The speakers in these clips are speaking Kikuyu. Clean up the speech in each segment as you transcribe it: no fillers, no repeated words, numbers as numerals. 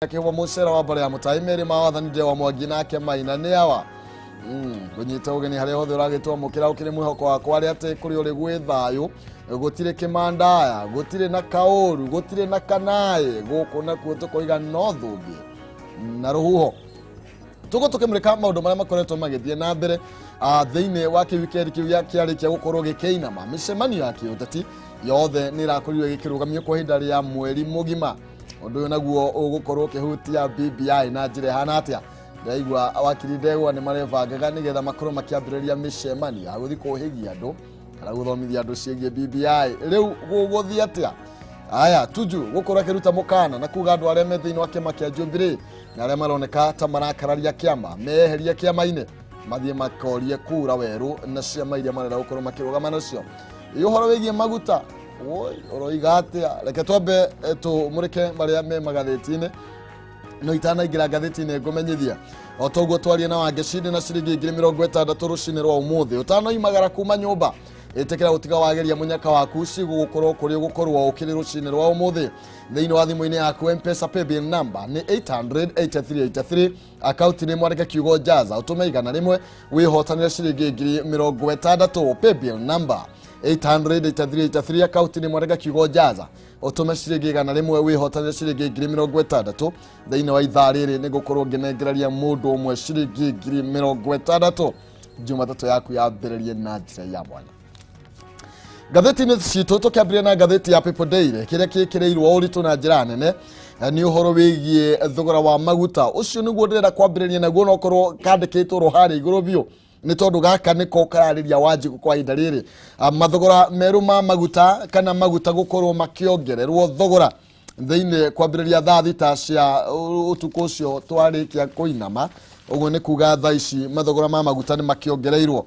Akĩhwo mũcera wa mbere ya mũtai merĩ ma wathani ndewa mwangi nake maina nĩ awa ngũnyita ũgeni harĩa hothe ũragĩtwamũkĩra ũkĩrĩ mwĩhoko wakwa arĩa atĩ kũrĩ ũrĩ gwĩ thayũ, gũtirĩ kĩmandaya, gũtirĩ na kaũru, gũtirĩ na kanaĩ gũkũ nakuo tũkoiga no thũmbĩ na rũhuho. Tũgũ tũkĩmũrĩka maũndũ marĩa makoretwo magĩthiĩ na mbere thĩinĩ wa kĩwikendi kĩu kĩarĩkia gũkorwo gĩkĩinama. Mĩcemanio ya kĩũteti yothe nĩ ĩrakorirwo ĩgĩkĩrũgamio kwa ihinda rĩa mweri mũgima. Ũndũ ũyũ naguo ũgũkorwo ũkĩhutia BBI na njĩra ĩhana atĩa? Ndĩraigua wakiri Ndegwa nĩ marebangaga nĩgetha makorwo makĩambĩrĩria mĩcemanio ya gũthiĩ kũhĩgia andũ kana gũthomithia andũ ciĩgiĩ BBI. Rĩu gũgũthiĩ atĩa? Aya Tuju gũkorwo akĩruta mũkana na kuga andũ arĩa me thĩinĩ wa kĩama kĩa Jubilee na arĩa maroneka ta marakararia kĩama meyeherie kĩama-inĩ mathiĩ makorie kura werũ na ciama iria marenda gũkorwo makĩrũgama nacio. Ĩ ũhoro wĩgiĩ maguta, woi, ũroiga atĩa? Reke twambe tũmũrĩke marĩa me magathĩti-inĩ, no itanaingĩra ngathĩti-inĩ ngũmenyithia o toguo twarie na Wangeci na ciringi 60,000 rũcinĩ rwa ũmũthĩ. Ũtanoimagara kuma nyũmba, ĩtĩkĩra gũtiga wageria mũnyaka waku cigũgũkorwo kũrĩ ũgũkorwo ũkĩrĩ rũcinĩ rwa ũmũthĩ. Thĩinĩ wa thimũ-inĩ yaku M-Pesa paybill number nĩ 88383, akaunti nĩ mwandĩke kiugo Jaza, ũtũme 100 wĩhotanĩre ciringi 60,000. Paybill number 88383, akaunti nĩ mwandĩke kiugo Jaza, ũtũme ciringi 100 wĩhotanĩre ciringi 60,000. Thĩinĩ wa ithaa rĩrĩ nĩ ngũkorwo ngĩnengereria mũndũ ũmwe ciringi 60,000. Jumatatũ yaku yambĩrĩrie na njĩra ya mwanya. Ngathĩti-inĩ citũ tũkĩambĩrĩria na ngathĩti ya People Daily, kĩrĩa kĩkĩrĩirwo ũritũ na njĩra nene nĩ ũhoro wĩgiĩ thogora wa maguta. Ũcio nĩguo ndĩrenda kwambĩrĩria naguo, no korwo kandĩkĩtwo ro harĩa igũrũ biũ nĩ tondũ gaka nĩko kararĩria Wanjikũ kwa ihinda rĩrĩ. Mathogora merũ ma maguta kana maguta gũkorwo makĩongererwo thogora thĩinĩ kwambĩrĩria thaa 6 cia ũtukũ ũcio twarĩkia kũinama. Ũguo nĩ kuga thaa ici mathogora ma maguta nĩ makĩongereirwo.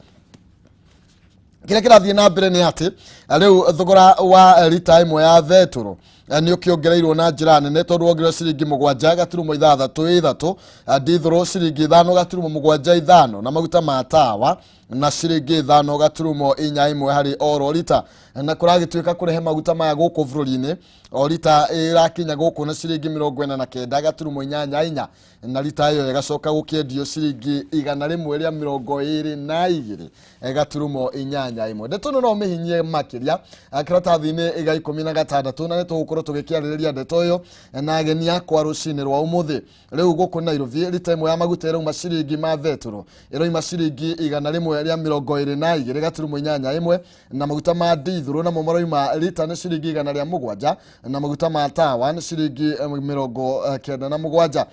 Kĩrĩa kĩrathiĩ na mbere nĩ atĩ rĩu thogora wa rita ĩmwe ya betũrũ nĩ ũkĩongereirwo na njĩra nene, tondũ wongererwo ciringi 7.63, ndithũrũ ciringi 5.75, na maguta ma tawa na ciringi 5.41 harĩ oro rita. Na kũragĩtuĩka kũrehe maguta maya gũkũ bũrũri-inĩ, o rita ĩrakinya gũkũ na ciringi 49.84, na rita ĩyo ĩgacoka gũkĩendio ciringi 122.81. Ndeto ĩno no ũmĩhinyie makĩria kĩratathi-inĩ gĩa 16, na nĩ tũgũkorwo tũgĩkĩarĩrĩria ndeto ĩyo na ageni akwa rũcinĩ rwa ũmũthĩ. Rĩu gũkũ Nairobi rita ĩmwe ya maguta ĩrauma ciringi ma betũrũ ĩroima ciringi 122.81, na maguta ma ndithũrũ namo maroima rita nĩ ciringi 107, na maguta ma tawa nĩ ciringi 97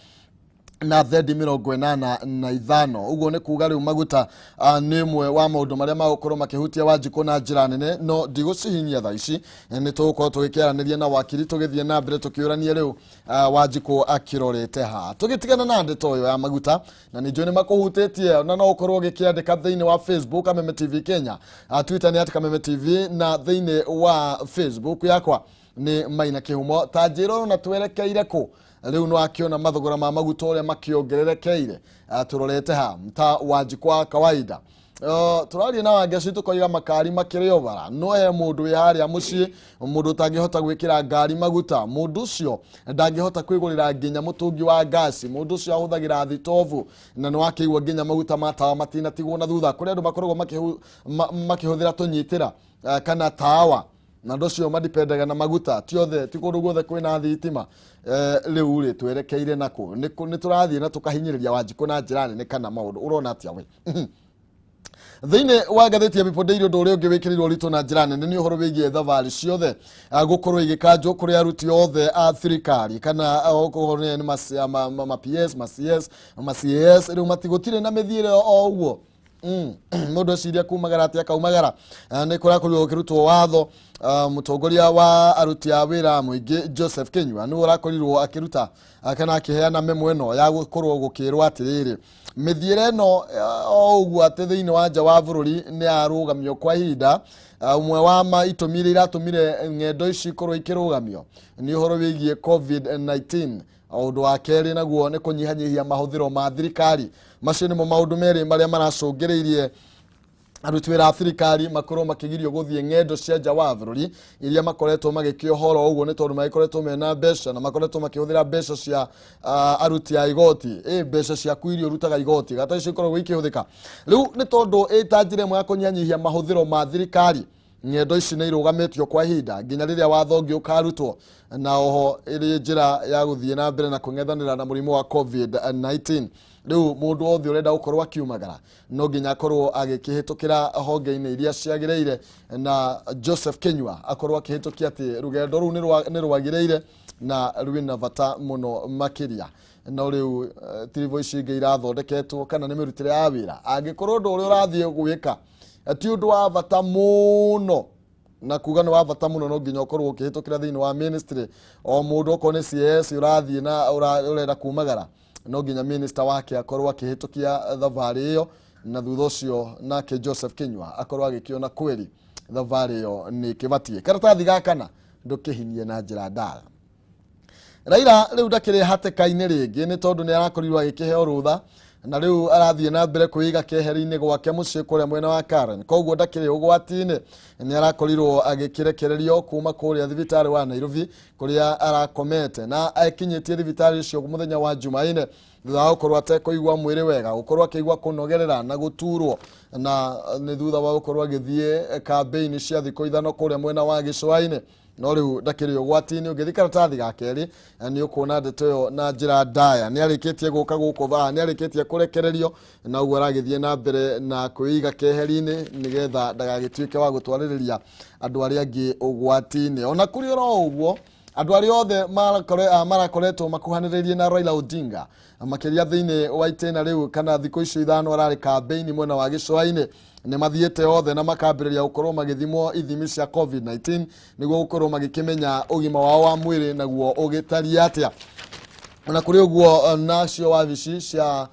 na thendi 85. Ũguo nĩ kuga rĩu maguta nĩ ũmwe wa maũndũ marĩa magũkorwo makĩhutia Wanjikũ na njĩra nene, no ndigũcihinyia thaa ici. Nĩ tũgũkorwo tũgĩkĩaranĩria na wakiri tũgĩthiĩ na mbere tũkĩũranie rĩu Wanjikũ akĩrorete ha. Tũgĩtigana na ndeto ĩyo ya maguta, na nĩ njũĩ nĩ makũhutĩtie, na no ũkorwo ũgĩkĩandĩka thĩinĩ wa Facebook Kameme TV Kenya, Twitter nĩ at Kameme TV, na thĩinĩ wa Facebook yakwa nĩ Maina Kĩhumo. Ta njĩra ũrona twerekeire kũ rĩu, no akĩona mathogora ma maguta ũrĩa makĩongererekeire, tũrorete ha ta Wanjikũ wa kawaida? Tũraria na Wangeci tũkoiga makari makĩrĩ o bara, no he mũndũ wĩ harĩa mũciĩ, mũndũ ũtangĩhota gwĩkĩra ngari maguta, mũndũ ũcio ndangĩhota kwĩgũrĩra nginya mũtũngi wa ngasi, mũndũ ũcio ahũthagĩra thitobu, na nĩ wakĩigua nginya maguta ma tawa matinatigwo na thutha. Kũrĩ andũ makoragwo makĩhũthĩra tũnyitĩra kana tawa, na andũ acio madipendaga na maguta. Ti othe, ti kũndũ guothe kwĩna thitima. Rĩu rĩ twerekeire nakũ? Nĩ tũrathiĩ na tũkahinyĩrĩria Wanjikũ na njĩra nene, kana maũndũ ũrona atĩa we? Thĩinĩ wa ngathĩti ya People Daily, ũndũ ũrĩa ũngĩ wĩkĩrĩirwo ũritũ na njĩra nene nĩ ũhoro wĩgiĩ thabarĩ ciothe gũkorwo igĩkanjwo kũrĩ aruti othe a thirikari, kana okorwo nĩ ma PS, ma CS, ma CAS. Rĩu matigũtirĩ na mĩthiĩre o ũguo. Mũndũ eciria kumagara atĩ akaumagara. Nĩ kũrakorirwo gũkĩrutwo watho. Mũtongoria wa aruti a wĩra mũingĩ Joseph Kinyua nĩwe ũrakorirwo akĩruta kana akĩheana memo ĩno ya gũkorwo gũkĩrwo atĩrĩrĩ, mĩthiĩre ĩno o ũguo atĩ thĩinĩ wa nja wa bũrũri nĩ yarũgamio kwa ihinda. Ũmwe wa ma itũmi iria iratũmire ng'endo ici ikorwo ikĩrũgamio nĩ ũhoro wĩgiĩ COVID-19. Ũndũ wa kerĩ naguo nĩ kũnyihanyihia mahũthĩro ma thirikari. Macio nĩmo maũndũ merĩ marĩa maracũngĩrĩirie. Aruti wĩra a thirikari makorwo makĩgirio gũthiĩ ng'endo cia nja wa bũrũri iria makoretwo magĩkĩohoro ũguo nĩ tondũ magĩkoretwo mena mbeca na makoretwo makĩhũthĩra mbeca cia aruti a igoti, mbeca ciaku iria ũrutaga igoti gata icio ikoragwo ikĩhũthĩka rĩu nĩ tondũ ĩ ta njĩra ĩmwe ya kũnyihanyihia mahũthĩro ma thirikari. Ng'endo ici nĩ irũgamĩtio kwa ihinda nginya rĩrĩa watho ũngĩ ũkarutwo, na oho ĩrĩ njĩra ya gũthiĩ na mbere na kũng'ethanĩra na mũrimũ wa COVID-19. Rĩu mũndũ wothe ũrenda gũkorwo akiumagara no nginya akorwo agĩkĩhĩtũkĩra honge-inĩ iria ciagĩrĩire, na Joseph Kinyua akorwo akĩhĩtũkia atĩ rũgendo rũu nĩ rwagĩrĩire na rwĩna bata mũno makĩria. No rĩu tiribo ici ingĩ irathondeketwo kana nĩ mĩrutĩre ya wĩra, angĩkorwo ũndũ ũrĩa ũrathiĩ gwĩka ti ũndũ wa bata mũno, na kuga nĩ wa bata mũno no nginya ũkorwo ũkĩhĩtũkĩra thĩinĩ wa ministry. O mũndũ, okorwo nĩ CS ũrathiĩ na ũrenda kumagara, no nginya minister wake akorwo akĩhĩtũkia thabarĩ ĩyo, na thutha ũcio nake Joseph Kinyua akorwo agĩkĩona kweri thabarĩ ĩyo nĩ kĩbatiĩ. Karatathi ga kana ndũkĩhinyie na njĩra ndaya. Raila rĩu ndakĩrĩ hatĩka-inĩ rĩngĩ nĩ tondũ nĩ arakorirwo agĩkĩheo rũtha, na rĩu arathiĩ na mbere kwĩiga keheri-inĩ gwake mũciĩ kũrĩa mwena wa Karen, koguo ndakĩrĩ ũgwati-inĩ. Nĩ arakorirwo agĩkĩrekererio kuma kũrĩa thibitarĩ wa Nairobi kũrĩa arakomete, na akinyĩtie thibitarĩ ũcio mũthenya wa Jumaine thutha wa gũkorwo atekũigua mwĩrĩ wega, gũkorwo akĩigua kũnogerera na gũturwo, na nĩ thutha wa gũkorwo agĩthiĩ kambĩini cia thikũ 5 kũrĩa mwena wa gĩcũa-inĩ. No rĩu ndakĩrĩ ũgwati-inĩ. Ũngĩthiĩ karatathi ga kerĩ nĩ ũkuona ndeto ĩyo na njĩra ndaya. Nĩ arĩkĩtie gũka gũkũ thaa, nĩ arĩkĩtie kũrekererio, na ũguo aragĩthiĩ na mbere na kwĩiga keheri-inĩ nĩgetha ndagagĩtuĩke wa gũtwarĩrĩria andũ arĩa angĩ ũgwati-inĩ. Ona kũrĩ oro ũguo, andũ arĩa othe marakoretwo makuhanĩrĩirie na Raila Odinga makĩria thĩinĩ wa itĩna rĩu kana thikũ icio 5 ararĩ kambĩini mwena wa gĩcũa-inĩ nĩ mathiĩte othe na makambĩrĩria gũkorwo magĩthimwo ithimi cia COVID-19 nĩguo gũkorwo magĩkĩmenya ũgima wao wa mwĩrĩ naguo ũgĩtariĩ atĩa. Ona kũrĩ ũguo, nacio wabici cia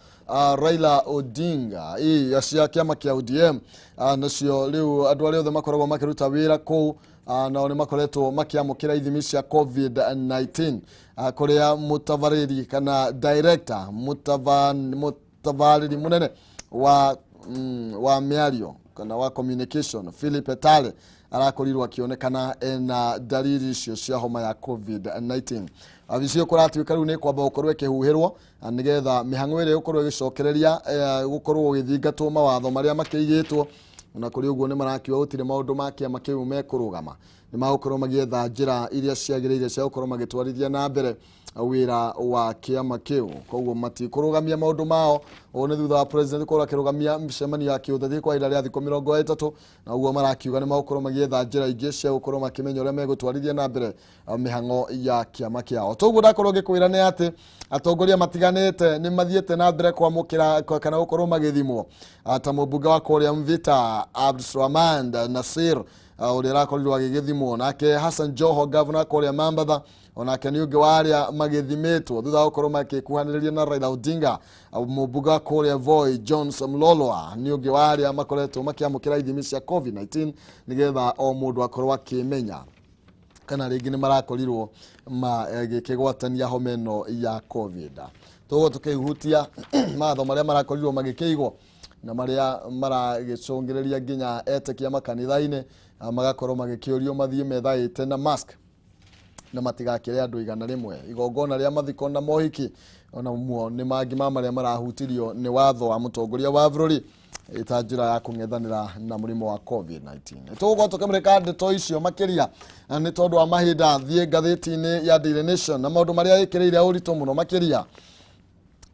Raila Odinga cia kĩama kĩa ODM, nacio rĩu andũ arĩa othe makoragwo makĩruta wĩra kũu nao nĩ makoretwo makĩamũkĩra ithimi cia COVID-19, kũrĩa mũtabarĩri kana director mũtabarĩri mũnene wa mĩario kana wa communication Philip Etale arakorirwo akĩonekana ena dalili icio cia homa ya COVID-19. Wabici ĩyo kũratuĩka rĩu nĩ kwamba gũkorwo ĩkĩhuhĩrwo nĩgetha mĩhang'o ĩrĩa ĩgũkorwo ĩgĩcokereria gũkorwo gũgĩthingatwo mawatho marĩa makĩigĩtwo. Ona kũrĩ ũguo, nĩ marakiuga gũtirĩ maũndũ ma kĩama kĩu mekũrũgama, nĩ magũkorwo magĩetha njĩra iria ciagĩrĩire cia gũkorwo magĩtwarithia na mbere wĩra wa kĩama kĩu, koguo matikũrũgamia maũndũ mao. Ũũ nĩ thutha wa president gũkorwo akĩrũgamia mĩcemanio ya kĩũteti kwa ihinda rĩa thikũ 30, na ũguo marakiuga nĩ magũkorwo magĩetha njĩra ingĩ cia gũkorwo makĩmenya ũrĩa megũtwarithia na mbere mĩhang'o ya kĩama kĩao. Toguo ndakorwo ngĩkwĩra nĩ atĩ atongoria matiganĩte nĩ mathiĩte na mbere kwamũkĩra kana gũkorwo magĩthimwo, ta mũmbunge wa kũrĩa Mvita Abdulswamad Nasir, ũrĩa arakorirwo agĩgĩthimwo, nake Hassan Joho, governor kũrĩa Mambatha, onake nĩ ũngĩ wa arĩa magĩthimĩtwo thutha wa gũkorwo makĩkuhanĩrĩria na Raila Odinga. Mũmbunge wa kũrĩa Voi Jones Mlolwa nĩ ũngĩ wa arĩa makoretwo makĩamũkĩra ithimi cia COVID-19 nĩgetha o mũndũ akorwo akĩmenya kana rĩngĩ nĩ marakorirwo magĩkĩgwatania homa ĩno ya COVID. Toguo tũkĩhutia mawatho marĩa marakorirwo magĩkĩigwo na marĩa maragĩcũngĩrĩria nginya etĩkia makanitha-inĩ magakorwo magĩkĩũrio mathiĩ methaĩte na mask na matigakĩre andũ 100. Igongona rĩa mathiko na mohiki ona muo nĩ mangĩ ma marĩa marahutirio nĩ watho wa mũtongoria wa bũrũri ĩta njĩra ya kũng'ethanĩra na mũrimũ wa COVID-19. Tũgũkorwo tũkĩmũrĩka ndeto icio makĩria nĩ tondũ wa mahinda. Thiĩ ngathĩti-inĩ ya Daily Nation, na maũndũ marĩa ĩkĩrĩire ũritũ mũno makĩria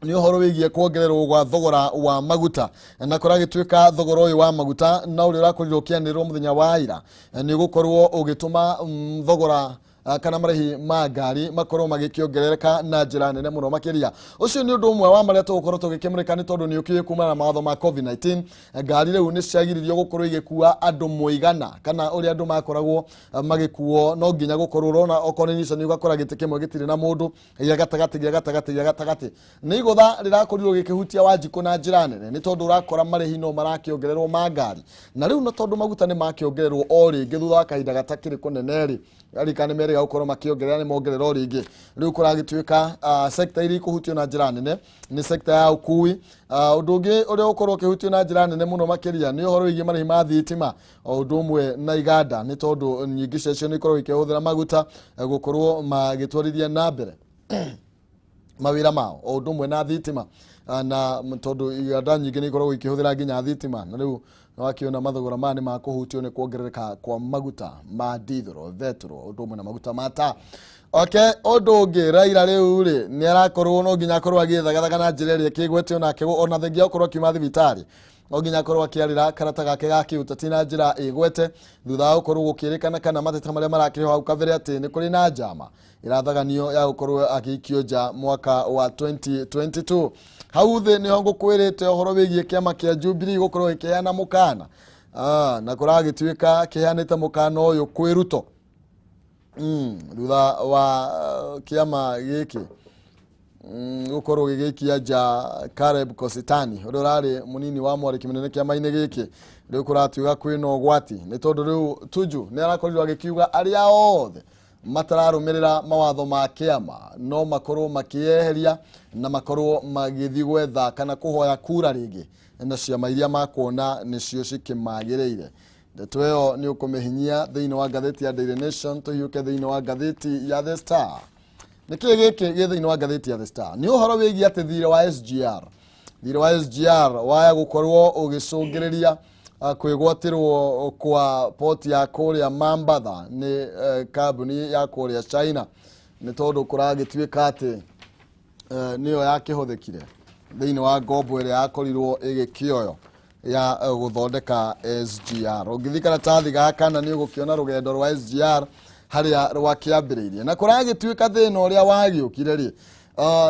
nĩ ũhoro wĩgiĩ kuongererwo gwa thogora wa maguta, na kũragĩtuĩka thogora ũyũ wa maguta na ũrĩa ũrakorirwo ũkĩanĩrĩrwo mũthenya wa ira nĩ ũgũkorwo ũgĩtũma thogora kana marĩhi ma ngari makorwo magĩkĩongerereka na njĩra nene mũno makĩria. Ũcio nĩ ũndũ ũmwe wa marĩa tũgũkorwo tũgĩkĩmũrĩka, nĩ tondũ nĩ ũkĩũĩ kumana na mawatho ma COVID-19 ngari rĩu nĩ ciagiririo gũkorwo igĩkua andũ mũigana kana ũrĩa andũ makoragwo magĩkuo. No nginya gũkorwo ũrona okorwo nĩ Nissan, ũgakora gĩtĩ kĩmwe gĩtirĩ na mũndũ, gĩa gatagatĩ, gĩa gatagatĩ, gĩa gatagatĩ. Nĩ igũtha rĩrakorirwo gĩkĩhutia Wanjikũ na njĩra nene, nĩ tondũ ũrakora marĩhi no marakĩongererwo ma ngari, na rĩu na tondũ maguta nĩ makĩongererwo o rĩngĩ thutha wa kahinda gatakĩrĩ kũnene rĩ. Arika nĩ merĩga gũkorwo makĩongerera, nĩ mongerera o rĩngĩ. Rĩu kũragĩtuĩka sector iria ikũhutio na njĩra nene nĩ sector ya ũkui. Ũndũ ũngĩ ũrĩa ũkorwo ũkĩhutio na njĩra nene mũno makĩria nĩ ũhoro wĩgiĩ marĩhi ma thitima, o ũndũ ũmwe na iganda, nĩ tondũ nyingĩ ciacio nĩ ikoragwo ikĩhũthĩra maguta gũkorwo magĩtwarithia na mbere mawĩra mao, o ũndũ ũmwe na thitima. Na tondũ iganda nyingĩ nĩ ikoragwo ikĩhũthĩra nginya thitima, na rĩu nĩwakĩona mathogora maya nĩ makũhutio nĩ kuongerereka kwa maguta ma ndithũro, betũrũ, ũndũ ũmwe na maguta ma taa. Okay, ũndũ ũngĩ, Raila rĩu rĩ nĩ arakorwo no nginya akorwo agĩthagathaga na njĩra ĩrĩa ĩkĩgwete onake, ona thengia gũkorwo akiuma thibitarĩ, no nginya akorwo akĩarĩra karata gake ga kĩũteti na njĩra ĩgwete, thutha wa gũkorwo gũkĩrĩkana kana mateta marĩa marakĩrĩ hau kabere atĩ nĩ kũrĩ na njama ĩrathaganio ya gũkorwo agĩikio nja mwaka wa 2022. Hau thĩ nĩho ngũkwĩrĩte ũhoro wĩgiĩ kĩama kĩa Jubilee gũkorwo gĩkĩheana mũkana. Na kũragĩtuĩka kĩheanĩte mũkana ũyũ kwĩ Ruto thutha wa kĩama gĩkĩ gũkorwo gĩgĩikia nja Caleb Kositani, ũrĩa ũrarĩ mũnini wa mwarĩki mũnene kĩama-inĩ gĩkĩ. Rĩu kũratuĩka kwĩna ũgwati, nĩ tondũ rĩu Tuju nĩ arakorirwo agĩkiuga arĩa othe matararũmĩrĩra mawatho ma kĩama no makorwo makĩyeheria na makorwo magĩthiĩ gwetha kana kũhoya kura rĩngĩ na ciama iria makuona nĩcio cikĩmagĩrĩire. Ndeto ĩyo nĩ ũkũmĩhinyia thĩinĩ wa ngathĩti ya Daily Nation. Tũhiũke thĩinĩ wa ngathĩti ya The Star. Nĩ kĩĩ gĩkĩ gĩ thĩinĩ wa ngathĩti ya The Star? Nĩ ũhoro wĩgiĩ atĩ thirĩ wa SGR, thirĩ wa SGR waya gũkorwo ũgĩcũngĩrĩria kwĩgwatĩrwo kwa poti ya kũrĩa Mambatha nĩ kambuni ya kũrĩa China, nĩ tondũ kũragĩtuĩka atĩ nĩyo yakĩhũthĩkire thĩinĩ wa ngombo ĩrĩa yakorirwo ĩgĩkĩoyo ya gũthondeka SGR. Ũngĩthiĩ karatathi ga kana nĩ ũgũkĩona rũgendo rwa SGR harĩa rwakĩambĩrĩirie, na kũragĩtuĩka thĩna ũrĩa wagĩũkire rĩ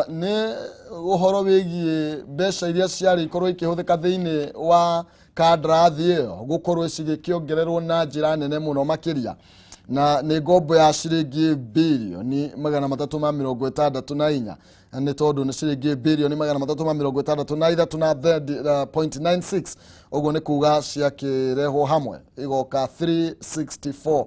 nĩ ũhoro wĩgiĩ mbeca iria ciarĩ ikorwo ikĩhũthĩka thĩinĩ wa kandarathi ĩyo gũkorwo cigĩkĩongererwo na njĩra nene mũno makĩria, na nĩ ngombo ya ciringi 364 birioni, nĩ tondũ nĩ ciringi 363 na 0.96. Ũguo nĩ kuga ciakĩrehwo hamwe igoka 364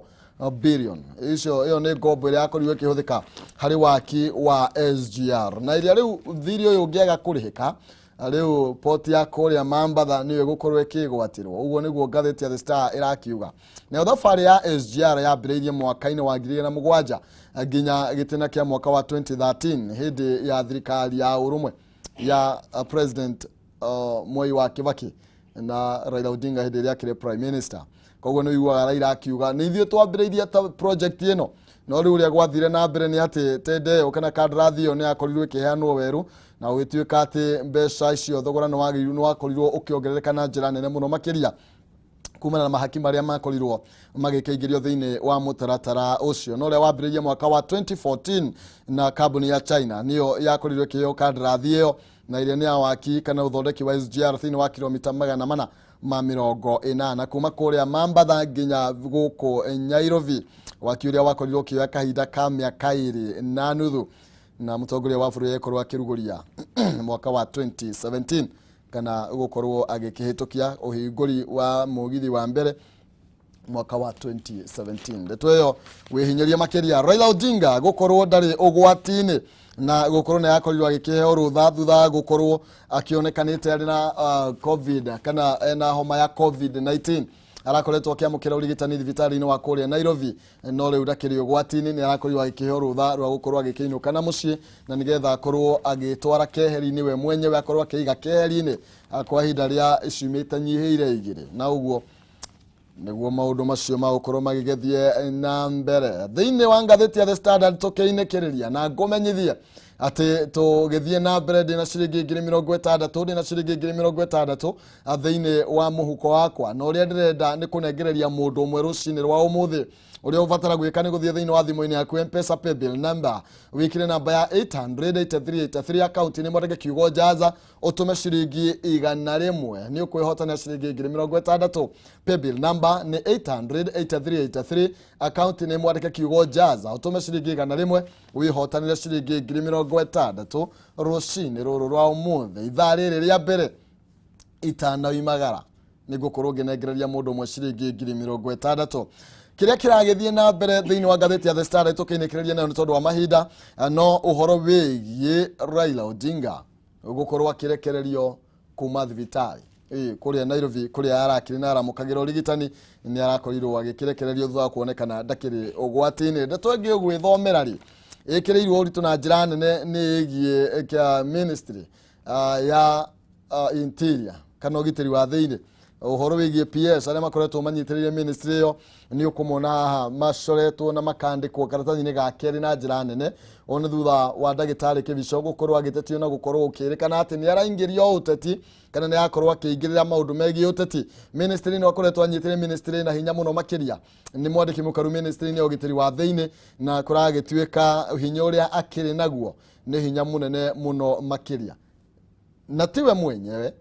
billion icio. Ĩyo nĩ ngombo ĩrĩa yakorirwo ĩkĩhũthĩka harĩ waki wa SGR, na ĩrĩa rĩu thirĩ ũyũ ũngĩaga kũrĩhĩka, rĩu poti ya kũrĩa Mambatha nĩyo ĩgũkorwo ĩkĩgwatĩrwo. Ũguo nĩguo ngathĩti ya The Star ĩrakiuga. Nayo thabarĩ ya SGR yambĩrĩirie mwaka-inĩ wa 2007 nginya gĩtĩna kĩa mwaka wa 2013, hĩndĩ ya thirikari ya ũrũmwe ya President Mwai wa Kibaki na Raila Odinga hĩndĩ ĩrĩa akĩrĩ prime minister. Koguo nĩ ũiguaga Raila akiuga nĩ ithuĩ twambĩrĩirie ta project ĩno, no rĩu ũrĩa gwathire na mbere nĩ atĩ tenda ĩyo kana kandarathi ĩyo nĩ yakorirwo ĩkĩheanwo werũ, na gũgĩtuĩka atĩ mbeca icio thogora nĩ wagĩrĩirwo nĩ wakorirwo ũkĩongerereka na njĩra nene mũno makĩria, kumana na mahaki marĩa makorirwo magĩkĩingĩrio thĩinĩ wa mũtaratara ũcio. Na ũrĩa wambĩrĩirie mwaka wa 2014, na kambuni ya China nĩyo yakorirwo ĩkĩheo kandarathi ĩyo, na ĩrĩa nĩ ya waki kana ũthondeki wa SGR thĩinĩ wa kilomita 480 kuma kũrĩa Mambatha nginya gũkũ Nairobi, waki ũrĩa wakorirwo ũkĩoya kahinda ka mĩaka 2.5, na mũtongoria wa bũrũri agĩkorwo akĩrugũria mwaka wa 2017, kana gũkorwo agĩkĩhĩtũkia ũhingũri wa mũgithi wa mbere mwaka wa 2017. Ndeto ĩyo wĩhinyĩrie makĩria. Raila Odinga gũkorwo ndarĩ ũgwati-inĩ na gũkorwo nĩ akorirwo agĩkĩheo rũtha thutha wa gũkorwo akĩonekanĩte arĩ na COVID kana ena homa ya COVID-19. Arakoretwo akĩamũkĩra ũrigitani thibitarĩ-inĩ wa kũrĩa Nairobi, no rĩu ndakĩrĩ ũgwati-inĩ. Nĩ arakorirwo agĩkĩheo rũtha rwa gũkorwo agĩkĩinũka na mũciĩ, na nĩgetha akorwo agĩtwara keheri-inĩ we mwenyewe, akorwo akĩiga keheri-inĩ kwa ihinda rĩa ciumia itanyihĩire 2. Na ũguo nĩguo maũndũ macio magũkorwo magĩgĩthiĩ na mbere thĩinĩ wa ngathĩti ya The Standard. Tũkĩinĩkĩrĩria na ngũmenyithie atĩ tũgĩthiĩ na mbere, ndĩna ciringi 60,000, ndĩna ciringi 60,000 thĩinĩ wa mũhuko wakwa, na ũrĩa ndĩrenda nĩ kũnengereria mũndũ ũmwe rũcinĩ rwa ũmũthĩ. Ũrĩa ũbatara gwĩka nĩ gũthiĩ thĩinĩ wa thimũ-inĩ yaku, Mpesa paybill number, wĩkĩre namba ya 8008383, akaunti nĩ mwandĩke kiugo "jaza", ũtũme ciringi 100, nĩ ũkwĩhotanĩra ciringi 60,000. Paybill number nĩ 8008383, akaunti nĩ mwandĩke kiugo "jaza", ũtũme ciringi 100, wĩhotanĩre ciringi 60,000 rũcinĩ rũrũ rwa ũmũthĩ. Ithaa rĩrĩ rĩa mbere itanaimagara nĩ ngũkorwo ngĩnengereria mũndũ ũmwe ciringi 60,000. Kĩrĩa kĩragĩthiĩ na mbere thĩinĩ wa ngathĩti ya The Standard tũkĩinĩkĩrĩria nayo nĩ tondũ wa mahinda, no ũhoro wĩgiĩ Raila Odinga gũkorwo akĩrekererio kuma thibitarĩ kũrĩa Nairobi kũrĩa arakĩrĩ na aramũkagĩra ũrigitani, nĩ arakorirwo agĩkĩrekererio thutha wa kuonekana ndakĩrĩ ũgwati-inĩ. Ndeto ĩngĩ ũgwĩthomera rĩ ĩkĩrĩirwo ũritũ na njĩra nene nĩ ĩgiĩ kĩa ministry ya interior kana ũgitĩri wa thĩinĩ, ũhoro wĩgiĩ PS arĩa makoretwo manyitĩrĩire ministry ĩyo. Nĩ ũkũmona haha macoretwo na makandĩkwo karatathi-inĩ ga kerĩ na njĩra nene. Ũũ nĩ thutha wa ndagĩtarĩ Kĩbico gũkorwo agĩtetio na gũkorwo gũkĩrĩkana atĩ nĩ araingĩrio ũteti kana nĩ arakorwo akĩingĩrĩra maũndũ megiĩ ũteti. Ministry ĩno akoretwo anyitĩrĩire ministry na hinya mũno makĩria, nĩ mwandĩki mũkaru ministry-inĩ ya ũgitĩri wa thĩinĩ, na kũragĩtuĩka hinya ũrĩa akĩrĩ naguo nĩ hinya mũnene mũno makĩria, na tiwe mwenyewe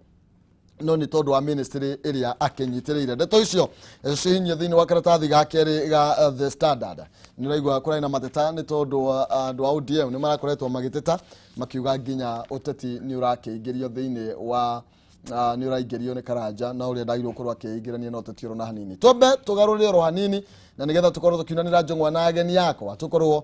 no nĩ tondũ wa ministry ĩrĩa akĩnyitĩrĩire. Ndeto icio cihinyio thĩinĩ wa karatathi ga kerĩ ga The Standard. Nĩ ũraigua kũrarĩ na mateta nĩ tondũ andũ a ODM nĩ marakoretwo magĩteta makiuga nginya ũteti nĩ ũrakĩingĩrio thĩinĩ wa nĩ ũraingĩrio nĩ Karanja na ũrĩa ndagĩrĩirwo gũkorwo akĩingĩrania na ũteti oro na hanini. Twambe tũgarũrĩre oro hanini na nĩgetha tũkorwo tũkiunanĩra njũng'wa na ageni akwa, tũkorwo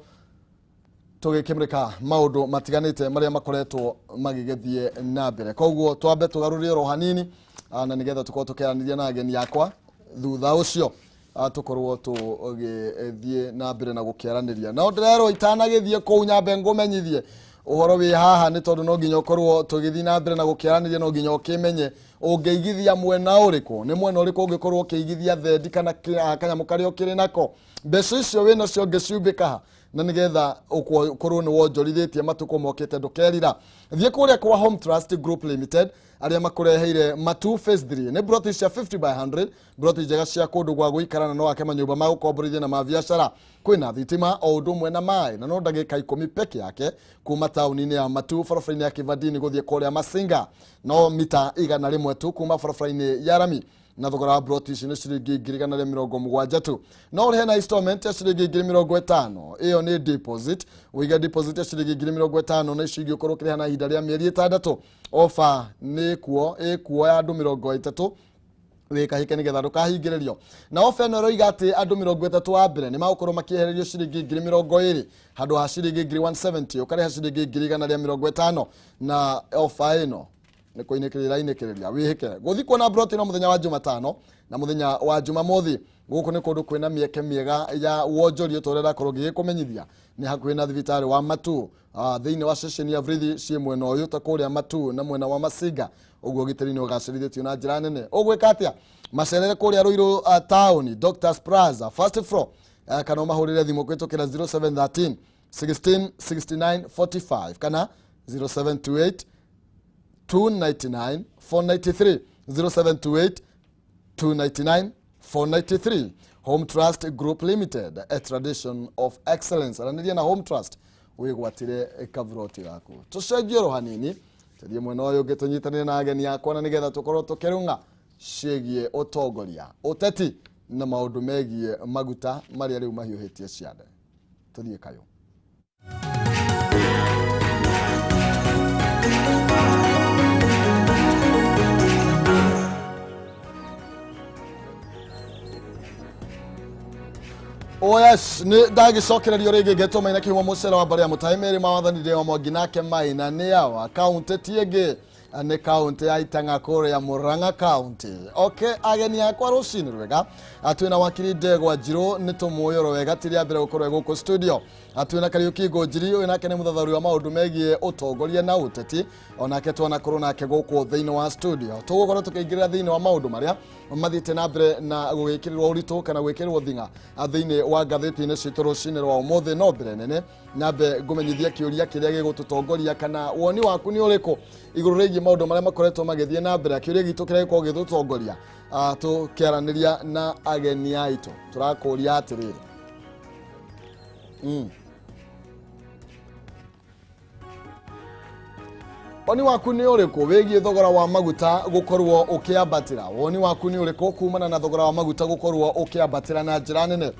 tũgĩkĩmũrĩka maũndũ matiganĩte marĩa makoretwo magĩgĩthiĩ na mbere. Koguo twambe tũgarũrĩre oro hanini na nĩgetha tũkorwo tũkĩaranĩria na ageni akwa, thutha ũcio tũkorwo tũgĩthiĩ na mbere na gũkĩaranĩria nao. Ndĩrerwo itanagĩthiĩ kũu nyambe ngũmenyithie ũhoro wĩ haha, nĩ tondũ no nginya ũkorwo tũgĩthiĩ na mbere na gũkĩaranĩria, no nginya ũkĩmenye ũngĩigithia mwena ũrĩkũ, nĩ mwena ũrĩkũ ũngĩkorwo ũkĩigithia thendi kana kanyamũ karĩa ũkĩrĩ nako, mbeca icio wĩ nacio ũngĩciumbĩka ha na nĩgetha ũkorwo nĩ wonjorithĩtie matukũ mokĩte ndũkerira. Thiĩ kũrĩa kwa Home Trust Group Limited arĩa makũreheire Matu Phase 3. Nĩ broti cia 50 by 100, broti njega cia kũndũ gwa gũikara, na no wake manyũmba ma gũkomborithia na ma biacara. Kwĩna thitima o ũndũ ũmwe na maĩ, na no ndagĩka 10 peke yake kuma taũni-inĩ ya Matu, barabara-inĩ ya Kivandini gũthiĩ kũrĩa Masinga, no mita 100 tu kuma barabara-inĩ ya rami. Na thogora wa broti ici nĩ ciringi 170,000 tu. No ũrĩhe na installment ya ciringi 50,000. Ĩyo nĩ deposit, ũige deposit ya ciringi 50,000 na icio ingĩ ũkorwo ũkĩrĩha na ihinda rĩa mĩeri 6. Ofa nĩ kuo ĩkuo ya andũ 30 wĩkahĩke nĩgetha ndũkahingĩrĩrio. Na ofa ĩno ĩroiga atĩ andũ 30 a mbere nĩ magũkorwo makĩehererio ciringi 20,000, handũ ha ciringi 170,000 ũkarĩha ciringi 150,000. Na ofa ĩno nĩ kũinĩkĩrĩra inĩkĩrĩria wĩhĩke gũthiĩ kuona broti ĩno mũthenya wa Jumatano na mũthenya wa Jumamothi. Gũkũ nĩ kũndũ kwĩna mĩeke mĩega ya wonjoria ta ũrĩa ndakorwo ngĩgĩkũmenyithia. Nĩ hakuhĩ na thibitarĩ wa Matu, thĩinĩ wa ceceni ya Vrithi ciĩ mwena ũyũ ta kũrĩa Matu na mwena wa Masinga. Ũguo ũgitĩri nĩ ũgacĩrithĩtio na njĩra nene. Ũgwĩka atĩa? Macerere kũrĩa Ruiru town, Doctors Plaza, first floor, kana ũmahũrĩre thimũ kũhĩtũkĩra 0713 16 69 45 kana 0728 299 493, 0728 299 493. Home Trust Group Limited, a tradition of excellence. Aranĩria na Home Trust wĩgwatĩre kaburoti gaku. Tũcenjie oro hanini tũthiĩ mwena ũyũ ũngĩ tũnyitanĩre na ageni akwa na nĩgetha tũkorwo tũkĩrung'a ciĩgiĩ ũtongoria, ũteti na maũndũ megiĩ maguta marĩa rĩu mahiũhĩtie ciande. Tũthiĩ kayũ. Oh yes, nĩ ndagĩcokererio rĩngĩ ngetwo Maina Kĩhumo mũcere wa mbarĩ ya mũtahe merĩ ma wathani ndĩ wa Mwangi nake Maina nĩ awa kaunti ti ĩngĩ nĩ kaunti ya Itang'a kũrĩa Murang'a kaunti. Okay, ageni akwa rũcinĩ rwega. Twĩna wakiri Ndegwa Njirũ, nĩ tũmũĩ oro wega, ti rĩa mbere gũkorwo e gũkũ studio. Twĩna Kariũki Ngũnjiri, ũyũ nake nĩ mũthathaũri wa maũndũ megiĩ ũtongoria na ũteti, onake twanakorwo nake gũkũ thĩinĩ wa studio. Tũgũkorwo tũkĩingĩrĩra thĩinĩ wa maũndũ marĩa mathiĩte na mbere na gũgĩkĩrĩrwo ũritũ kana gwĩkĩrĩrwo thing'a thĩinĩ wa ngathĩti-inĩ citũ rũcinĩ rwa ũmũthĩ. No mbere nene nyambe ngũmenyithie kĩũria kĩrĩa gĩgũtũtongoria, kana woni waku nĩ ũrĩkũ igũrũ rĩgiĩ maũndũ marĩa makoretwo magĩthiĩ na mbere. Kĩũria gitũ kĩrĩa gĩkoragwo gĩgĩtũtongoria tũkĩaranĩria na ageni aitũ, tũrakũria atĩrĩrĩ, woni waku nĩ ũrĩkũ wĩgiĩ thogora wa maguta gũkorwo ũkĩambatĩra? Woni waku nĩ ũrĩkũ kumana na thogora wa maguta gũkorwo ũkĩambatĩra na njĩra nene?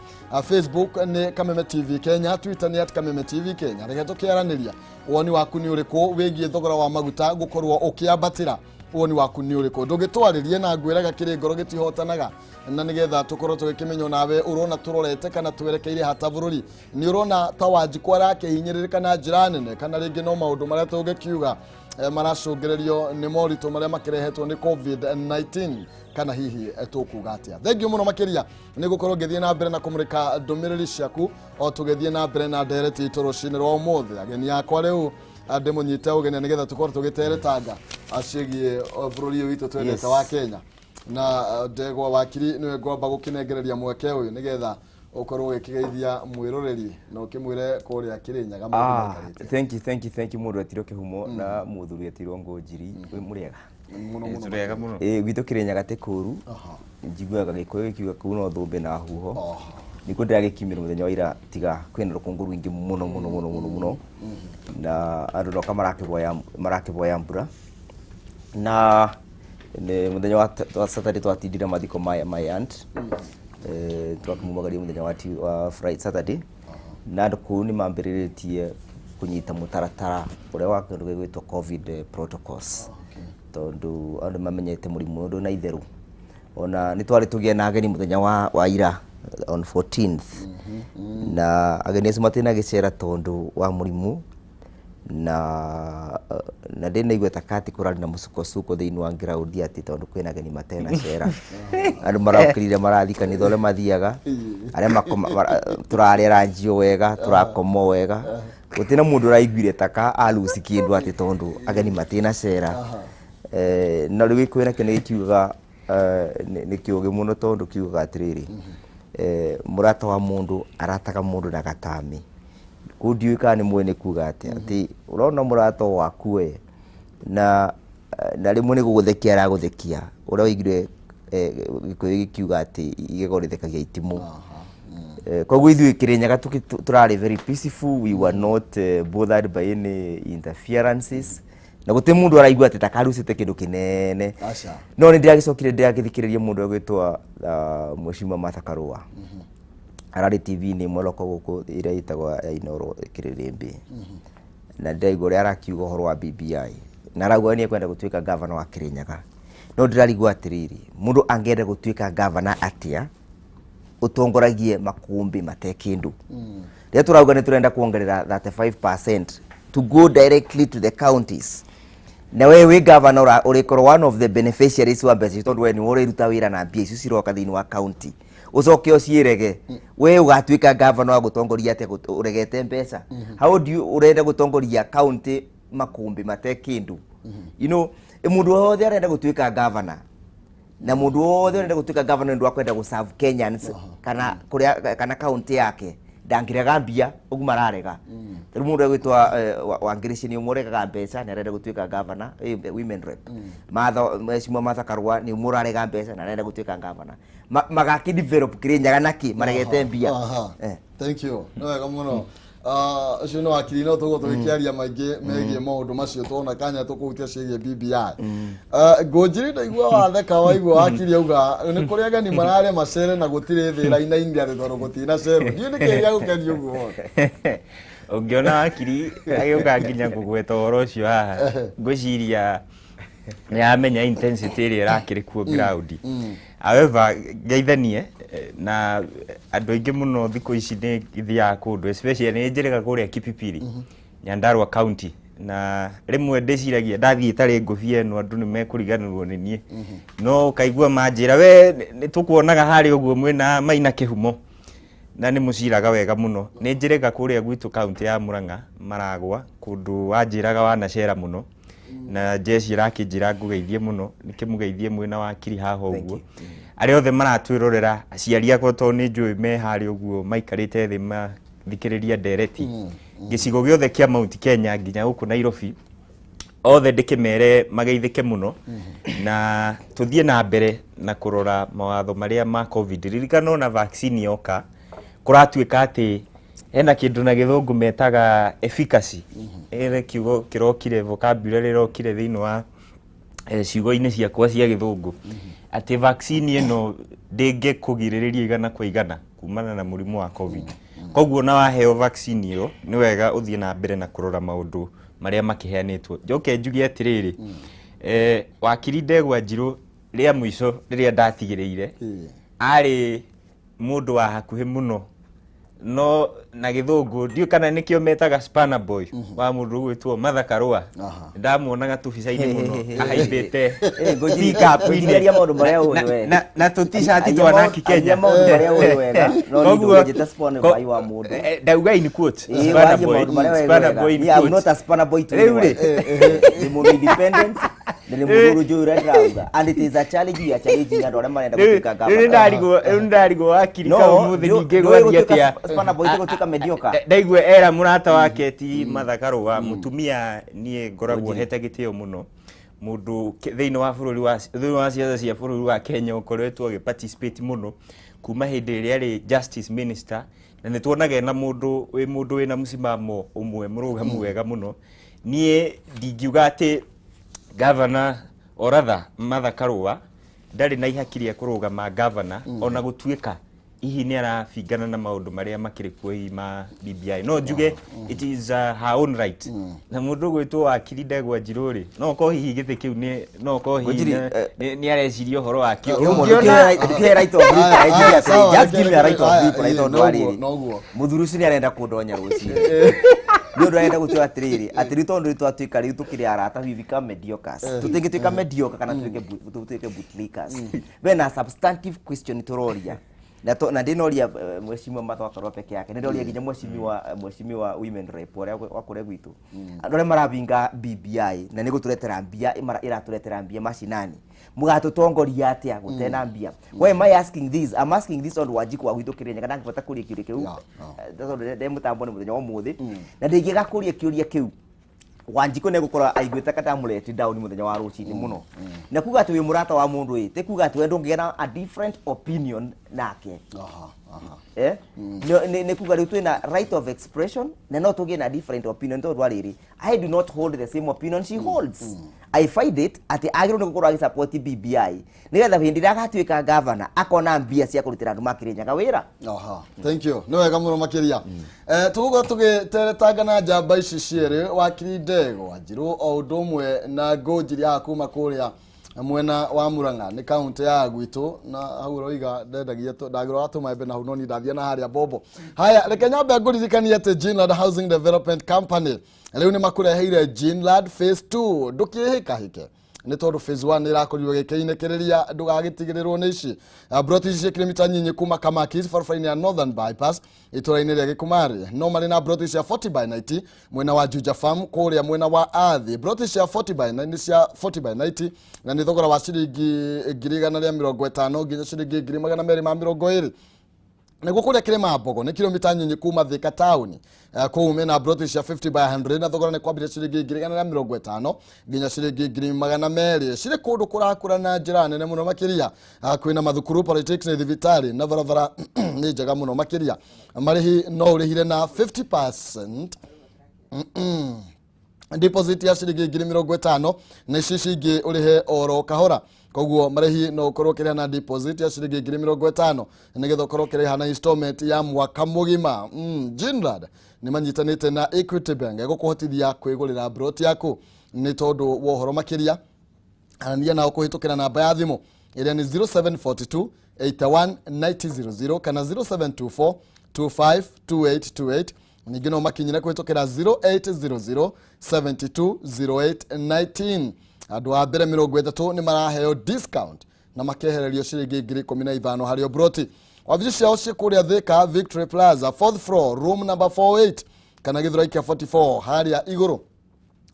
Facebook nĩ Kameme TV Kenya, Twitter nĩ @KamemeTV Kenya. Reke tũkĩaranĩria, woni waku nĩ ũrĩkũ wĩgiĩ thogora wa maguta gũkorwo ũkĩambatĩra? Woni waku nĩ ũrĩkũ? Ndũgĩtwarĩrie na ngwĩraga kĩrĩ ngoro gĩtihotanaga, na nĩgetha tũkorwo tũgĩkĩmenya nawe ũrona tũrorete kana twerekeire hata bũrũri. Nĩ ũrona ta Wanjikũ arakĩhinyĩrĩrĩka na njĩra nene, kana rĩngĩ no maũndũ marĩa tũngĩkiuga maracũngĩrĩrio nĩ moritũ marĩa makĩrehetwo nĩ COVID-19, kana hihi tũkuga atĩa? Thengiũ mũno makĩria nĩ gũkorwo ngĩthiĩ na mbere na kũmũrĩka ndũmĩrĩri ciaku o tũgĩthiĩ na mbere na ndereti itũ rũcinĩ rwa ũmũthĩ. Ageni akwa rĩu ndĩmũnyite ũgeni nĩgetha tũkorwo tũgĩteretanga ciĩgiĩ bũrũri ũyũ witũ twendete wa Kenya. Na ndegwa wakiri nĩwe ngwamba gũkĩnengereria mweke ũyũ nĩgetha ũkorwo ũgĩkĩgeithia mwĩroreri na ũkĩmwĩre kũrĩa Kĩrĩnyaga maũndũ maikarĩte. Thank you, thank you, thank you. Mũndũ etirwo Kĩhumo na mũthuri etirwo Ngũnjiri. Wĩ mũrĩega? Mũno mũno. Tũrĩega mũno. Ĩ gwitũ Kĩrĩnyaga ti kũũru. Njiguaga Gĩkũyũ gĩkiuga kũu no thũmbĩ na huho. Nĩkuo ndĩragĩkiumĩra mũthenya wa ira, tiga kwĩna rũkũngũ rũingĩ mũno mũno mũno mũno mũno, na andũ noka marakĩboya mbura. Na nĩ mũthenya wa Saturday twatindire mathiko ma my aunt. Twakĩmumagaria mũthenya wa Friday, Saturday, na andũ kũu nĩ mambĩrĩrĩtie kũnyita mũtaratara ũrĩa wa kĩndũ gĩgwĩtwo COVID protocols, tondũ andũ mamenyete mũrimũ ũyũ ndũna itherũ. Ona nĩ twarĩ tũgĩe na ageni mũthenya wa ira on 14th, na ageni acio matina gĩcera tondũ wa mũrimũ, na ndĩnaigua ta kati kũrarĩ na mũsukosuko thĩinĩ wa ground, atĩ tondũ kwĩna ageni matena cera. Andũ marokĩrire marathiĩ kanitha ũrĩa mathiaga, arĩa tũrarĩa ranjio wega, tũrakoma wega, gũtirĩ mũndũ ũraiguire taka aluci kĩndũ atĩ tondũ ageni matina cera. Na rĩu Gĩkũyũ nakĩo nĩ gĩkiugaga, nĩ kĩũgĩ mũno, tondũ kiugaga atĩrĩrĩ, mũrata wa mũndũ arataga mũndũ na gatami. Kũu ndiũĩ kana nĩ mũĩ nĩ kuga atĩa, atĩ ũrona mũrata waku we na rĩmwe nĩ gũgũthekia aragũthekia, ũrĩa waiguire Gĩkũyũ gĩkiuga atĩ igego rĩthekagia itimũ. Koguo ithuĩ Kĩrĩnyaga tũrarĩ very peaceful. We were not bothered by any interferences, na gũtirĩ mũndũ araigua atĩ takarucĩte kĩndũ kĩnene. Aca. No nĩ ndĩragĩcokire ndĩragĩthikĩrĩria mũndũ ũgwĩtwo Mheshimiwa Martha Karua, ararĩ TV-inĩ ĩmwe loko gũkũ ĩrĩa ĩtagwo ya Inooro Kĩrĩrĩmbĩ, na ndĩraigua ũrĩa arakiuga ũhoro wa BBI, na arauga nĩ ekwenda gũtuĩka gavana wa Kĩrĩnyaga. No ndĩrarigwo atĩrĩrĩ, mũndũ angĩenda gũtuĩka gavana atĩa ũtongoragie makũmbĩ mate kĩndũ? Rĩrĩa tũrauga nĩ tũrenda kuongerera 35% to go directly to the counties, na we wĩ governor ũrĩkorwo one of the beneficiaries wa mbeca icio, tondũ we nĩwe ũrĩruta wĩra na mbia icio ciroka thĩinĩ wa county, ũcoke ũciĩrege. We ũgatuĩka governor wa gũtongoria atĩa ũregete mbeca? How do you ũrenda gũtongoria county makũmbĩ mate kĩndũ? Mũndũ wothe arenda gũtuĩka governor, na mũndũ wothe ũrenda gũtuĩka governor nĩ ũndũ wa kwenda gũ serve Kenyans kana kũrĩa kana county yake, ndangĩrega mbia ũguo mararega. Rĩu mũndũ egwĩtwo Wangĩrĩci nĩ ũmwe ũregaga mbeca na arenda gũtuĩka governor, women rep. Martha, Mheshimiwa Martha Karua nĩ ũmwe ũrarega mbeca na arenda gũtuĩka governor. Magakĩ develop Kĩrĩnyaga nakĩ maregete mbia? Thank you, nĩ wega mũno. Ũcio nĩ wakiri, no tũgũkorwo tũgĩkĩaria maingĩ megiĩ maũndũ macio tuona kanya tũkũhutia ciĩgiĩ BBI. Ngũnjiri, ndaigua watheka waigua wakiri auga nĩ kũrĩ ageni mararĩa macere na gũtirĩ thĩ ĩrainainire atĩ tondũ gũtinacerwo. Ndiũĩ nĩkĩĩ gĩa gũkenia ũguo. Ũngĩona wakiri agĩũka nginya kũgweta ũhoro ũcio haha, ngwĩciria nĩ amenya intensity ĩrĩa ĩrakĩrĩ kuo ground. However, ngeithanie na andũ aingĩ mũno thikũ ici nĩ ithiaga kũndũ, especially nĩ njĩrĩga kũrĩa Kipipiri, Nyandarua County, na rĩmwe ndĩciragia ndathiĩ itarĩ ngũbia ĩno andũ nĩ mekũriganĩrwo nĩ niĩ, no ũkaigua manjĩra, "We nĩ tũkuonaga harĩa ũguo mwĩna Maina Kĩhumo na nĩ mũciraga wega mũno." Nĩ njĩrĩga kũrĩa gwitũ kaunti ya Murang'a, Maragwa, kũndũ wanjĩraga wanacera mũno, na jeshi ĩrakĩnjĩra ngũgeithie mũno, nĩkĩmũgeithie mwĩna wakiri haha ũguo. Arĩa othe maratwĩrorera, aciari akwa, tondũ nĩ njũĩ me harĩa ũguo maikarĩte thĩ mathikĩrĩria ndereti, gĩcigo gĩothe kĩa Mount Kenya nginya gũkũ Nairobi, othe ndĩkĩmere mageithĩke mũno na tũthiĩ na mbere na kũrora mawatho marĩa ma COVID. Ririkana ona vaccine yoka kũratuĩka atĩ hena kĩndũ na Gĩthũngũ metaga efficacy. Ĩrĩ kiugo kĩrokire, vocabulary ĩrokire thĩinĩ wa ciugo-inĩ ciakwa cia Gĩthũngũ, atĩ vaccine ĩno ndĩngĩkũgirĩrĩria 100% kumana na mũrimũ wa COVID. Koguo na waheo vaccine ĩyo, nĩ wega ũthiĩ na mbere na kũrora maũndũ marĩa makĩheanĩtwo. Njoke njuge atĩrĩrĩ, Wakiri Ndegwa Njirũ rĩa mũico rĩrĩa ndatigĩrĩire arĩ mũndũ wa hakuhĩ mũno, no na gĩthũngũ ndiũĩ kana nĩkĩo metaga spanner boy wa mũndũ ũgwĩtwo Martha Karũa. Ndamuonaga tũbica-inĩ mũno ahaimbĩte pick-up-inĩ. Ngũnjiri maũndũ marĩa ũĩ we. Na tũ-t-shirt twa Naki Kenya. Aria maũndũ marĩa ũĩ wega, no niĩ ndũngĩnjĩta spanner boy wa mũndũ. Ndauga in quotes, Ĩĩ, spanner warie boy, maũndũ marĩa wĩ spanner wega. boy in Niĩ, I'm quotes. not a spanner boy to Rĩu rĩ, anyone. Ndĩ mũndũ independent, na ndĩ mũndũ ũrũnjũĩ ũrĩa ndĩrauga. And it is a challenge we are challenging andũ arĩa marenda rĩu gũtuĩka rĩu governor. nĩ ndarigwo wakiri No, kau mũthĩ ningĩ ndũĩ gwathiĩ gũtuĩka atĩa. spanner boy ti gũtuĩka mediocre. Ndaigua era mũrata wake ti Martha Karũa, mũtumia niĩ ngoragwo hete gĩtĩo mũno, mũndũ thĩinĩ wa ciaca cia bũrũri wa Kenya ũkoretwo agĩ participate mũno kuma hĩndĩ ĩrĩa arĩ justice minister, na nĩ tuonaga ena mũndũ wĩ mũndũ wĩna mũsimamo ũmwe mũrũgamu wega mũno. Niĩ ndingiuga atĩ governor, or rather Martha Karũa, ndarĩ na ihaki rĩa kũrũgama governor, ona gũtuĩka hihi nĩ arabingana na maũndũ marĩa makĩrĩ kuo hihi ma BBI, no njuge it is her own right. Na mũndũ ũgwĩtwo wakiri Ndegwa Njirũ rĩ, no okorwo hihi gĩtĩ kĩu nĩ no okorwo hihi Ngũnjiri, nĩ areciria ũhoro wakĩo. Kĩo mũndũ, kĩhe right of reply, Aya, njuge aya, atĩrĩ, sawa, just give me a right of aya, reply ĩĩ, tondũ noguo, wa rĩrĩ. Noguo. Mũthuri ũcio nĩ arenda kũndonya rũciũ, nĩ ũndũ arenda gũtua atĩrĩrĩ, atĩ rĩu tondũ rĩu twatuĩka rĩu tũkĩrĩ arata, we become mediocres. Tũtingĩtuĩka mediocre kana tuĩke bootlickers. Bena substantive question tũroria, na ndĩnoria mheshimiwa Martha Karua peke yake, nĩndoria nginya mheshimiwa women rep ũrĩa wa kũrĩa gwitũ, andũ arĩa marabinga BBI na nĩ gũtũretera mbia, ĩratũretera mbia macinani, mũgatũtongoria atĩa gũtena mbia? Why am I asking this? I'm asking this tondũ Wanjikũ wa gwitũ Kĩrĩnyaga ndangĩhota kũria kĩũria kĩu. Tondũ ndĩ mũtambo nĩ mũthenya wa ũmũthĩ na ndĩngĩaga kũria kĩũria kĩu, Wanjikũ nĩ egũkorwo aiguĩte kata amũreti down mũthenya wa rũcinĩ mũno. Na kuga atĩ wĩ mũrata wa mũndũ ĩ ti kuga atĩ we ndũngĩgĩa na a different opinion nake. Aha, aha. Eh? Nĩ kuga rĩu twĩna right of expression na no tũgĩe na different opinion, tondũ wa rĩrĩ, I do not hold the same opinion she holds. I find it atĩ agĩrĩirwo nĩ gũkorwo agĩsupport BBI nĩgetha hĩndĩ ĩrĩa agatuĩka governor akona mbia cia kũrutĩra andũ makĩrĩnyaga wĩra. Aha, thank you, nĩ wega mũno makĩria. Tũgũkorwo tũgĩteretanga na njamba ici cierĩ, wakiri Ndegwa Njirũ o ũndũ ũmwe na Ngũnjiri haha kuma kũrĩa mwena wa Murang'a, nĩ kaũntĩ ya gwitũ, na hau ũroiga ndendagia ndagĩrwo tũmaembe na hau, no niĩ ndathiĩ na harĩa bombo. Haya, reke nyambe ngũririkanie atĩ Ginland Housing Development Company rĩu nĩ makũreheire Ginland Phase 2. Ndũkĩhĩkahĩke nĩ tondũ phase 1 nĩ ĩrakorirwo gĩkĩinĩkĩrĩria, ndũgagĩtigĩrĩrwo nĩ ici. Broti ici ciĩ kilomita nyinyi kuma Kamakis, barabara-inĩ ya Northern Bypass, itũra-inĩ rĩa Gĩkumarĩ. No marĩ na broti cia 40 by 90 mwena wa Juja Farm, kũrĩa mwena wa Athi. Broti cia 40 by 9 nĩ cia 40 by 90 na nĩ thogora wa ciringi 150,000 nginya ciringi 220,000. Nĩguo kũrĩa Kĩrĩma Mbogo nĩ kilomita nyinyi kuma Thika taũni. Kũu mena broti cia 50 by 100 na thogora nĩ kwambĩrĩria ciringi 150,000 nginya ciringi 200,000. Cirĩ kũndũ kũrakũra na njĩra nene mũno makĩria. Kwĩna mathukuru, polytechnic, thibitarĩ na barabara nĩ njega mũno makĩria. Marĩhi no ũrĩhire na 50% deposit ya ciringi 50,000, na ici cingĩ ũrĩhe oro kahora. Koguo marĩhi no ũkorwo ũkĩrĩha na deposit ya ciringi 50,000 nĩgetha ũkorwo ũkĩrĩha na installment ya mwaka mũgima. Ginland nĩ manyitanĩte na Equity Bank gũkũhotithia kwĩgũrĩra broti yaku. Nĩ tondũ wa ũhoro makĩria, arania nao kũhĩtũkĩra namba ya thimũ ĩrĩa nĩ 0742 81 9000 kana 0724 25 2828. Ningĩ no makinyire kũhĩtũkĩra 0800 72 0819. Andũ a mbere 30 nĩ maraheo discount na makehererio ciringi 15,000 harĩ o broti. Wabici ciao ciĩ kũrĩa Thika, Victory Plaza, fourth floor, room number 48, kana Gĩthũrai kĩa 44 harĩa igũrũ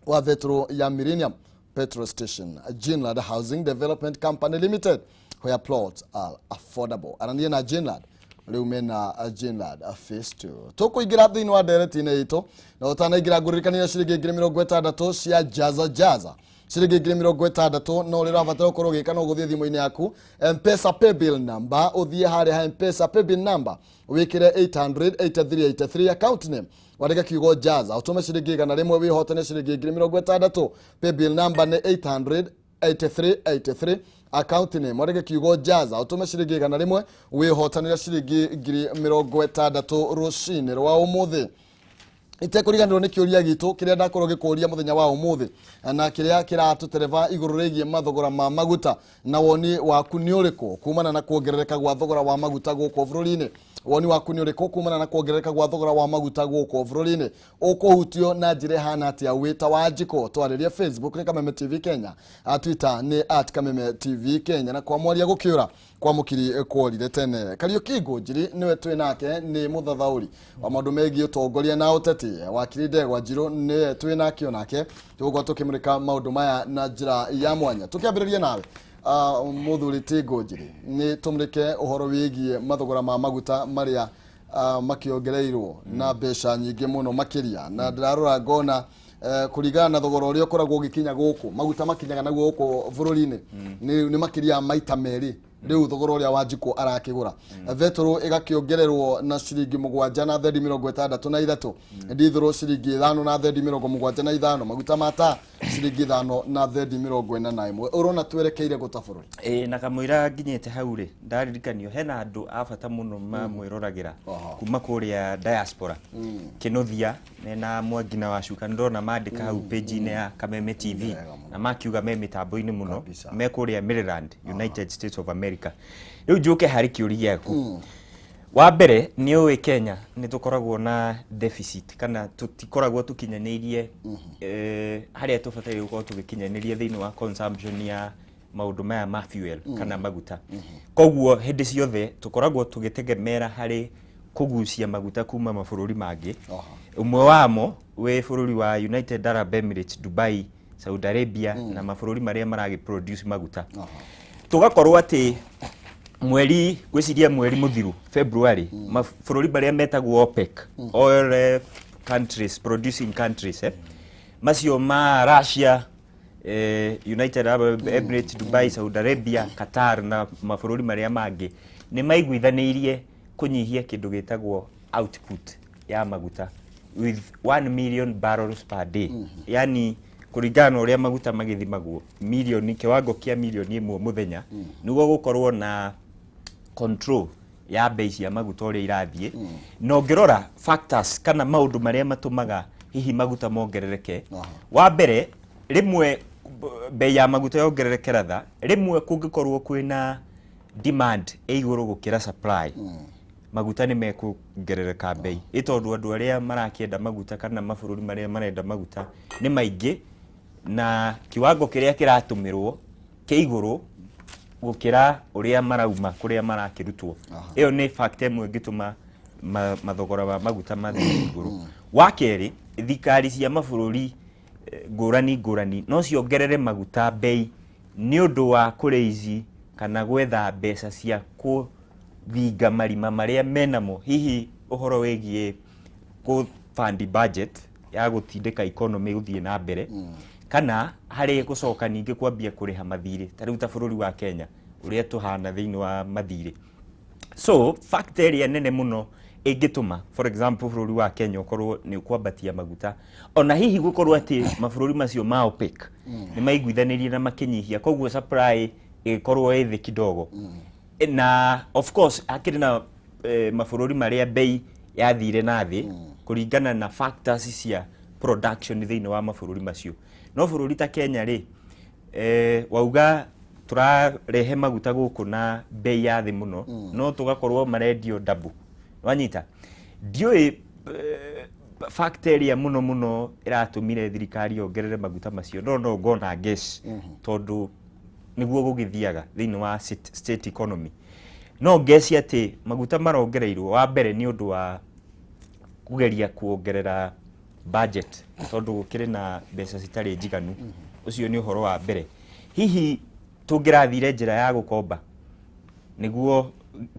wa vetro ya Millennium Petrol Station. Ginland Housing Development Company Limited, where plots are affordable. Arania na Ginland rĩu mena Ginland Phase 2. Tũkũingĩra thĩinĩ wa ndereti-inĩ itũ, na ũtanaingĩra ngũririkania ciringi 60,000 cia Jaza Jaza, ciringi 60,000. No rĩrĩa ũrabatara ũkorwo ũgĩka no gũthiĩ thimũ-inĩ yaku, Mpesa paybill number, ũthiĩ harĩa ha Mpesa paybill number, wĩkĩre 800 8383, account name wandĩke kiugo Jaza, ũtũme ciringi 100, wĩhotane ciringi 60,000. Paybill number nĩ 800 8383, account name wandĩke kiugo Jaza, ũtũme ciringi 100, wĩhotanĩre ciringi 60,000 rũcinĩ rwa ũmũthĩ. Itekũriganĩrwo nĩ kĩũria gitũ kĩrĩa ndakorwo gĩkũria mũthenya wa ũmũthĩ na kĩrĩa kĩratũtereba igũrũ rĩgiĩ mathogora ma maguta, na woni waku nĩ ũrĩkũ kumana na kuongerereka gwa thogora wa maguta gũkũ bũrũri-inĩ? Woni waku nĩ ũrĩkũ kumana na kuongerereka gwa thogora wa maguta gũkũ bũrũri-inĩ? Ũkũhutio na njĩra ĩhana atĩa wĩ ta Wanjikũ? Twarĩrie Facebook nĩ Kameme TV Kenya, Twitter nĩ @KamemeTV Kenya. Na kwa mwaria gũkĩũra kwa mũkiri kworire tene. Kariũki Ngũnjiri nĩwe twĩ nake, nĩ mũthathaũri wa maũndũ megiĩ ũtongoria na ũteti. Wakiri Ndegwa Njirũ nĩwe twĩ nake, onake tũgũkorwo tũkĩmũrĩka maũndũ maya na njĩra ya mwanya. Tũkĩambĩrĩria nawe, mũthuri ti Ngũnjiri, nĩ tũmũrĩke ũhoro wĩgiĩ mathogora ma maguta marĩa makĩongereirwo na mbeca nyingĩ mũno makĩria. Na ndĩrarora ngona kũringana na thogora ũrĩa ũkoragwo ũgĩkinya gũkũ, maguta makinyaga naguo gũkũ bũrũri-inĩ, nĩ makĩria ya maita merĩ rĩu thogora ũrĩa Wanjikũ arakĩgũra. Betũrũ ĩgakĩongererwo na ciringi 7 na thendi 63, ndithũrũ ciringi 5 na thendi 75, maguta ma taa ciringi 5 na thendi 41. Ũrona twerekeire gũta bũrũri? Ĩ, na kamũira nginyĩte hau rĩ, ndaririkanio hena andũ a bata mũno mamwĩroragĩra kuma kũrĩa diaspora, Kĩnuthia mena Mwangi na Wacuka. Nĩndona mandĩka hau page-inĩ ya Kameme TV na makiuga me mĩtambo-inĩ mũno. Me kũrĩa Maryland, United States of America. Rĩu njũke harĩ kĩũria gĩaku. Wa mbere, nĩ ũĩ Kenya nĩ tũkoragwo na deficit kana tũtikoragwo tũkinyanĩirie harĩa tũbataire gũkorwo tũgĩkinyanĩria thĩinĩ wa consumption ya maũndũ maya ma fuel kana maguta. Koguo hĩndĩ ciothe tũkoragwo tũgĩtegemera harĩ kũgucia maguta kuma mabũrũri mangĩ. Ũmwe wamo wĩ bũrũri wa United Arab Emirates, Dubai, Saudi Arabia na mabũrũri marĩa maragĩ produce maguta. Tũgakorwo atĩ mweri, ngwĩciria mweri mũthiru February, mabũrũri marĩa metagwo OPEC, oil countries producing countries, macio ma Russia, United Arab Emirates, Dubai, Saudi Arabia, Qatar na mabũrũri marĩa mangĩ, nĩ maiguithanĩirie kũnyihia kĩndũ gĩtagwo output ya maguta with 1 million barrels per day, yani kũringana na ũrĩa maguta magĩthimagwo milioni, kiwango kĩa milioni 1 mũthenya, nĩguo gũkorwo na control ya bei cia maguta ũrĩa irathiĩ. Na ũngĩrora factors kana maũndũ marĩa matũmaga hihi maguta mongerereke, wa mbere, rĩmwe bei ya maguta yongerereke ratha rĩmwe kũngĩkorwo kwĩna demand ĩ igũrũ gũkĩra supply, maguta nĩ mekuongerereka bei, ĩ tondũ andũ arĩa marakĩenda maguta kana mabũrũri marĩa marenda maguta nĩ maingĩ na kiwango kĩrĩa kĩratũmĩrwo kĩ igũrũ gũkĩra ũrĩa marauma kũrĩa marakĩrutwo. Ĩyo nĩ factor ĩmwe ĩngĩtũma mathogora ma maguta mathiĩ igũrũ. Wa kerĩ, thirikari cia mabũrũri ngũrani ngũrani no ciongerere maguta bei nĩ ũndũ wa kũrĩici kana gwetha mbeca cia kũthinga marima marĩa menamo, hihi ũhoro wĩgiĩ kũ fund budget ya gũtindĩka economy gũthiĩ na mbere, kana harĩ gũcoka ningĩ kwambia kũrĩha mathirĩ, ta rĩu ta bũrũri wa Kenya ũrĩa tũhana thĩinĩ wa mathirĩ. So factor ĩrĩa nene mũno ĩngĩtũma, for example, bũrũri wa Kenya ũkorwo nĩ ũkwambatia maguta, ona hihi gũkorwo atĩ mabũrũri macio ma OPEC nĩ maiguithanĩrie na makĩnyihia, koguo supply ĩgĩkorwo ĩ thĩ kidogo. Na of course hakĩrĩ na mabũrũri marĩa bei yathire na thĩ kũringana na factors cia production thĩinĩ wa mabũrũri macio. No bũrũri ta Kenya rĩ, wauga tũrarehe maguta gũkũ na bei ya thĩ mũno, no tũgakorwo marendio double. Wanyita? Ndiũĩ factor ĩrĩa mũno mũno ĩratũmire thirikari yongerere maguta macio, no ngona guess tondũ nĩguo gũgĩthiaga thĩinĩ wa state economy. No guess atĩ maguta marongereirwo wa mbere nĩ ũndũ wa kũgeria kuongerera budget, tondũ gũkĩrĩ na mbeca citarĩ njiganu. Ũcio nĩ ũhoro wa mbere. Hihi tũngĩrathire njĩra ya gũkomba nĩguo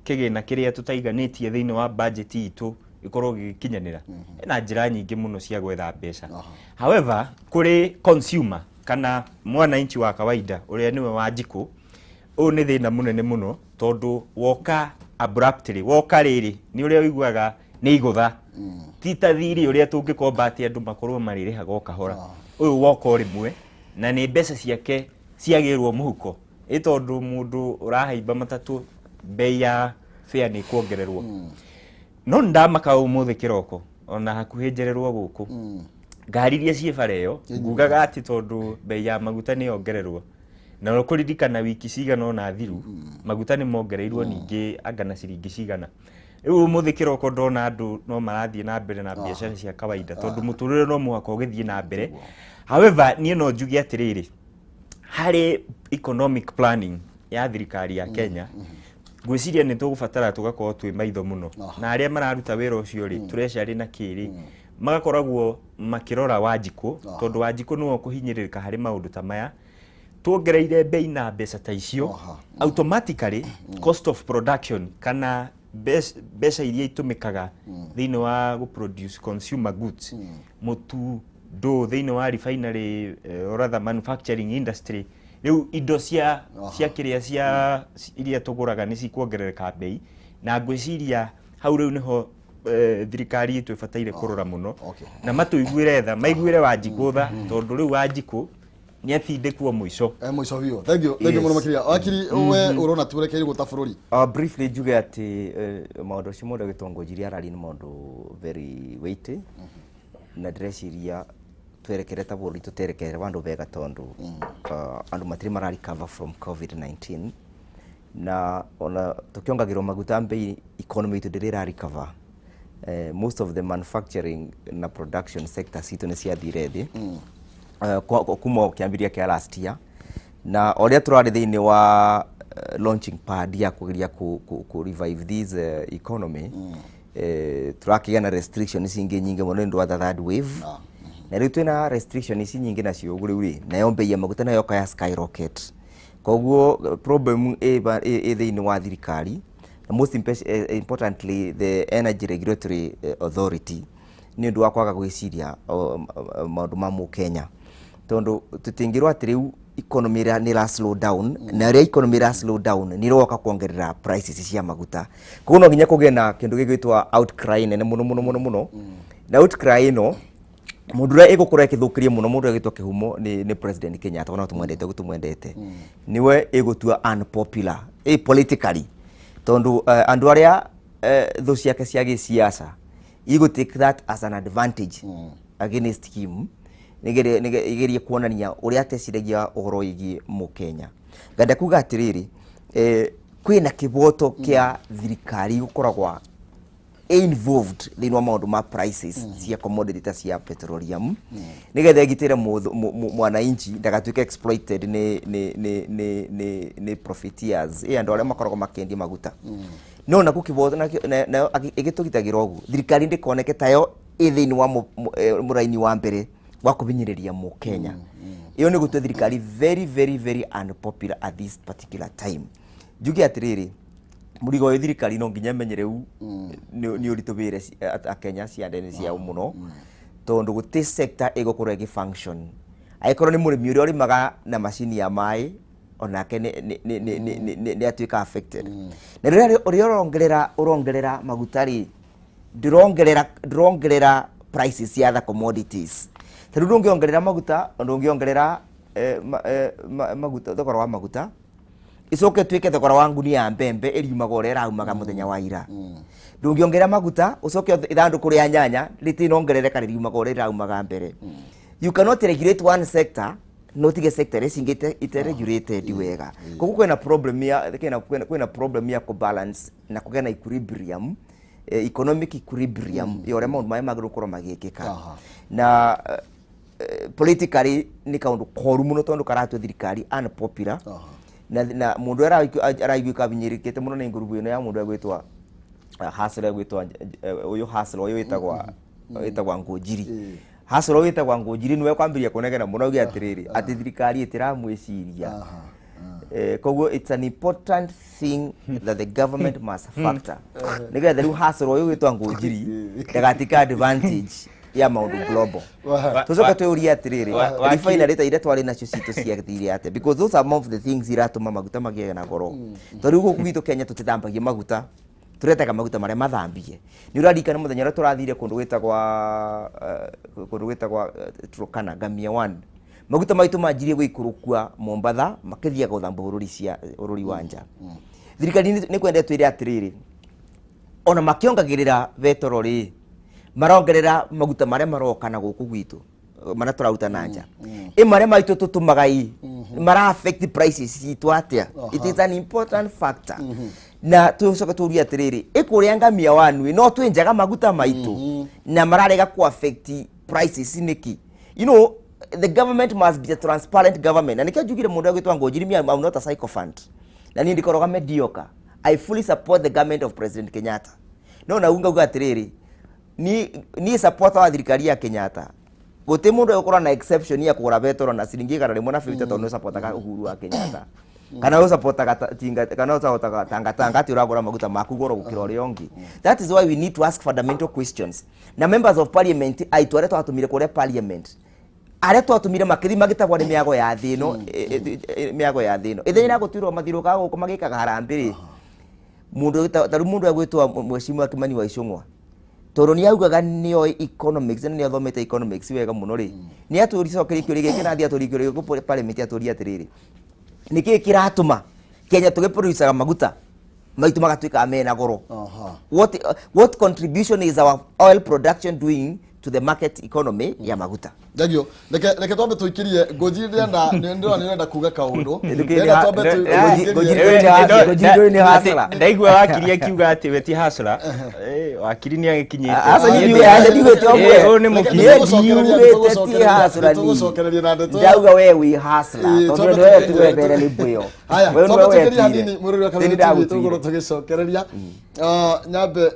kĩgĩna kĩrĩa tũtaiganĩtie thĩinĩ wa budget itũ gĩkorwo gĩgĩkinyanĩra? Hena njĩra nyingĩ mũno cia gwetha mbeca. However, kũrĩ consumer kana mwananchi wa kawaida ũrĩa nĩwe Wanjikũ, ũyũ nĩ thĩna mũnene mũno, tondũ woka abruptly, woka rĩrĩ nĩ ũrĩa ũiguaga nĩ igũtha, ti ta thirĩ ũrĩa tũngĩkomba atĩ andũ makorwo marĩrĩhaga o kahora. Ũyũ woka o rĩmwe na nĩ mbeca ciake ciagĩrwo mũhuko, ĩ tondũ mũndũ ũrahaimba matatũ bei ya fare nĩ ĩkuongererwo. No nĩ ndamaka ũmũthĩ kĩroko. Ona hakuhĩ njererwo gũkũ, ngari iria ciĩ bara ĩyo, ngugaga atĩ tondũ bei ya maguta nĩ yongererwo, na ũkũririkana wiki cigana ũna thiru maguta nĩ mongereirwo ningĩ anga na ciringi cigana. Rĩu ũmũthĩ kĩroko ndona andũ no marathiĩ na mbere na biacara cia kawaida, tondũ mũtũrĩre no mũhaka ũgĩthiĩ na mbere. However, niĩ no njuge atĩrĩrĩ, harĩ economic planning ya thirikari ya Kenya, ngwĩciria nĩ tũgũbatara tũgakorwo twĩ maitho mũno na arĩa mararuta wĩra ũcio rĩ, treasury na kĩrĩ, magakoragwo makĩrora Wanjikũ, tondũ Wanjikũ nĩwe ũkũhinyĩrĩrĩka harĩ maũndũ ta maya. Tuongereire bei na mbeca ta icio, automatically cost of production kana mbeca iria itũmĩkaga thĩinĩ wa gũ-produce consumer goods, mũtu, ndũ, thĩinĩ wa refinery, or rather manufacturing industry, rĩu indo cia kĩrĩa cia iria tũgũraga nĩ cikuongerereka bei. Na ngwĩciria hau rĩu nĩho thirikari itũ ĩbataire kũrora mũno na matũiguĩre tha, maiguĩre Wanjikũ tha, tondũ rĩu Wanjikũ nĩ atindĩkwo mũico. Mũico biũ. Thank you, thank you mũno makĩria. Wakiri, we ũrona twerekeire gũta bũrũri? Briefly njuge atĩ maũndũ acio mũndũ agĩtwo Ngũnjiri araria nĩ maũndũ very weighty, na ndĩreciria twerekere ta bũrũri tũterekere vandũ vega, tondũ andũ matirĩ mara recover from COVID-19, na ona tũkĩongagĩrwo maguta mbei, economy itũ ndĩrĩ ĩra recover. Most of the manufacturing na production sector citũ nĩ ciathire thĩ kuma o kĩambĩrĩria kĩa last year, na o ũrĩa tũrarĩ thĩinĩ wa launching pad ya kũgeria ku revive this economy, tũrakĩgĩa na restriction cingĩ nyingĩ mũno nĩ ũndũ wa the third wave. Na rĩu twĩna restriction ici nyingĩ nacio ũguo rĩu rĩ, nayo mbei ya maguta nayo yoka ya skyrocket. Koguo problem ĩ thĩinĩ wa thirikari, na most importantly the Energy Regulatory Authority, nĩ ũndũ wa kwaga gwĩciria maũndũ ma mũkenya, tondũ tũtingĩrwo atĩ rĩu economy nĩ ĩra slow down, na ũrĩa economy ĩra slow down nĩ ĩroka kuongerera prices cia maguta. Koguo no nginya kũgĩe na kĩndũ gĩgwĩtwo outcry nene mũno mũno mũno mũno, na outcry ĩno, mũndũ ũrĩa ĩgũkorwo ĩkĩthũkĩria mũno, mũndũ ũrĩa ĩgĩtwo kĩhumo nĩ President Kenyatta, ona tũmwendete ũguo tũmwendete, nĩwe ĩgũtua unpopular politically, tondũ andũ arĩa thũ ciake cia gĩsiasa igũ take that as an advantage against him, igerie kuonania ũrĩa ateciragia ũhoro wĩgiĩ mũkenya. Ngenda kuga atĩrĩrĩ, kwĩna kĩboto kĩa thirikari gũkoragwa involved thĩinĩ wa maũndũ ma prices cia commodity ta cia petroleum, nĩgetha ĩgitĩre mwananchi ndagatuĩke exploited nĩ profiteers, ĩ andũ arĩa makoragwo makĩendia maguta. No naku kĩboto nayo ĩgĩtũgitagĩra ũguo thirikari ndĩkoneke tayo ĩ thĩinĩ wa mũraini wa mbere wa kũhinyĩrĩria mũkenya. Ĩyo nĩ gũtua thirikari very very very unpopular at this particular time. Njuge atĩrĩrĩ, mũrigo ũyũ thirikari no nginya ĩmenye rĩu nĩ ũritũhĩire akenya ciande-inĩ ciao mũno, tondũ gũtirĩ sector ĩgũkorwo ĩgĩ function. Angĩkorwo nĩ mũrĩmi ũrĩa ũrĩmaga na macini ya maĩ, onake nĩ atuĩka affected. Na rĩrĩa ũrĩa ũrongerera maguta rĩ, ndĩrongerera prices cia other commodities. Ta rĩu ndũngĩongerera maguta, ndũngĩongerera maguta, thogora wa maguta icoke tuĩke thogora wa ngunia ya mbembe ĩriumaga ũrĩa ĩraumaga mũthenya wa ira. Ndũngĩongerera maguta ũcoke ithandũkũ rĩa nyanya rĩtinongerereka, rĩriumaga ũrĩa rĩraumaga mbere. You cannot regulate one sector no tige sector ici ingĩ ite regulated wega. Koguo kwĩna problem ya kũbalance na kũgĩa na equilibrium, economic equilibrium ya ũrĩa maũndũ marĩa magĩrĩirwo gũkorwo magĩkĩka. Na politically nĩ kaũndũ koru mũno, tondũ karatua thirikari unpopular, na mũndũ ũrĩa araiguĩka ahinyĩrĩkĩte mũno nĩ ngurubu ĩno ya mũndũ egwĩtwo Hustler, egwĩtwo ũyũ Hustler ũyũ wĩtagwo Ngũnjiri. Hustler ũyũ wĩtagwo Ngũnjiri nĩwe kwambĩrĩria kũnegena mũno auge atĩrĩrĩ, atĩ thirikari ĩtĩramwĩciria. Koguo it's an important thing that the government must factor, nĩgetha rĩu Hustler ũyũ wĩtwa Ngũnjiri ndagatuĩke advantage ya maũndũ global. Tũcoke twĩũrie atĩrĩrĩ, refinery ta iria twarĩ nacio citũ ciathire atĩa? Because those are some of the things iratũma maguta magĩe na goro. Tondũ rĩu gũkũ gwitũ Kenya tũtithambagia maguta, tũretaga maguta marĩa mathambie. Nĩ ũraririkana mũthenya ũrĩa tũrathire kũndũ gwĩtagwa Turkana, Ngamia One, maguta maitũ manjirie gũikũrũkua Mombatha makĩthiaga gũthamba bũrũri cia bũrũri wa nja. Thirikari nĩ kwenda twĩre atĩrĩrĩ, ona makĩongagĩrĩra betoro rĩ, Marongerera maguta marĩa maroka na gũkũ gwitũ, marĩa tũraruta na nja, ĩ marĩa maitũ tũtũmaga ĩ mara affect prices citũ atĩa? It is an important factor. Na tũcoke tũrie atĩrĩrĩ, ĩ kũrĩa ngamia wanu ĩ no twĩnjaga maguta maitũ na mararega ku affect prices nĩkĩ? The government must be a transparent government, na nĩkĩo njugire mũndũ agwĩtwo Ngũnjiri, me, I'm not a sycophant, na niĩ ndikoragwo mediocre. I fully support the government of President Kenyatta, no na ngauga atĩrĩrĩ, ni supporter wa thirikari ya Kenyatta. Gũtĩ mũndũ egũkorwo na exception ya kũgũra betoro na ciringi 150 tondũ nĩ supportaga Uhuru wa Kenyatta kana ũsupportaga tinga kana ũsupportaga Tanga Tanga, atĩ ũragũra maguta maku goro gũkĩra ũrĩa ũngĩ. That is why we need to ask fundamental questions na members of parliament aitũ arĩa twatũmire kũrĩa parliament, arĩa twatũmire makĩthi magĩtagwo nĩ mĩago ya thĩ ĩno, mĩago ya thĩ ĩno ithenya rĩa gũtuĩrwo mathiũrũrũkaga gũkũ magĩkaga harambĩ rĩ. Mũndũ ta rĩu mũndũ egwĩtwo Mheshimiwa Kimani wa Ichung'wa, tondũ nĩ augaga nĩoĩ economics na nĩ athomete economics wega mũno rĩ, nĩ atũcokerie kĩũria gĩkĩ na athiĩ atũrie kĩũria gĩkĩ parliament, atũrie atĩrĩrĩ, nĩkĩĩ kĩratũma Kenya tũgĩproducaga maguta maitũ magatuĩka mena goro? What contribution is our oil production doing to the market economy ya maguta? Thengio. Reke twambe tũikirie Ngũnjiri, ndĩrenda ndĩrona nĩ ũrenda kuga kaũndũ. Ndĩrenda twambe tũikirie. Ngũnjiri ndũrĩ nĩ hustler. Ndaigua wakiri akiuga atĩ we ti hustler. Wakiri nĩ agĩkinyĩte. Aca, aca ndiugĩte ũguo. Ũyũ nĩ Reke mũkinyi. Ndiugĩte ti hustler niĩ. Nĩtũgũcokereria na ndeto. Ndauga we wĩ hustler tondũ twambe nĩwe wetuire mbere nĩ mbũyo. Haya, We nĩwe twambe tũikirie wetire. hanini mũrũri wa Nĩ Kameme TV, ndagũtuire. tũgũkorwo tũgĩcokereria. Ah, nyambe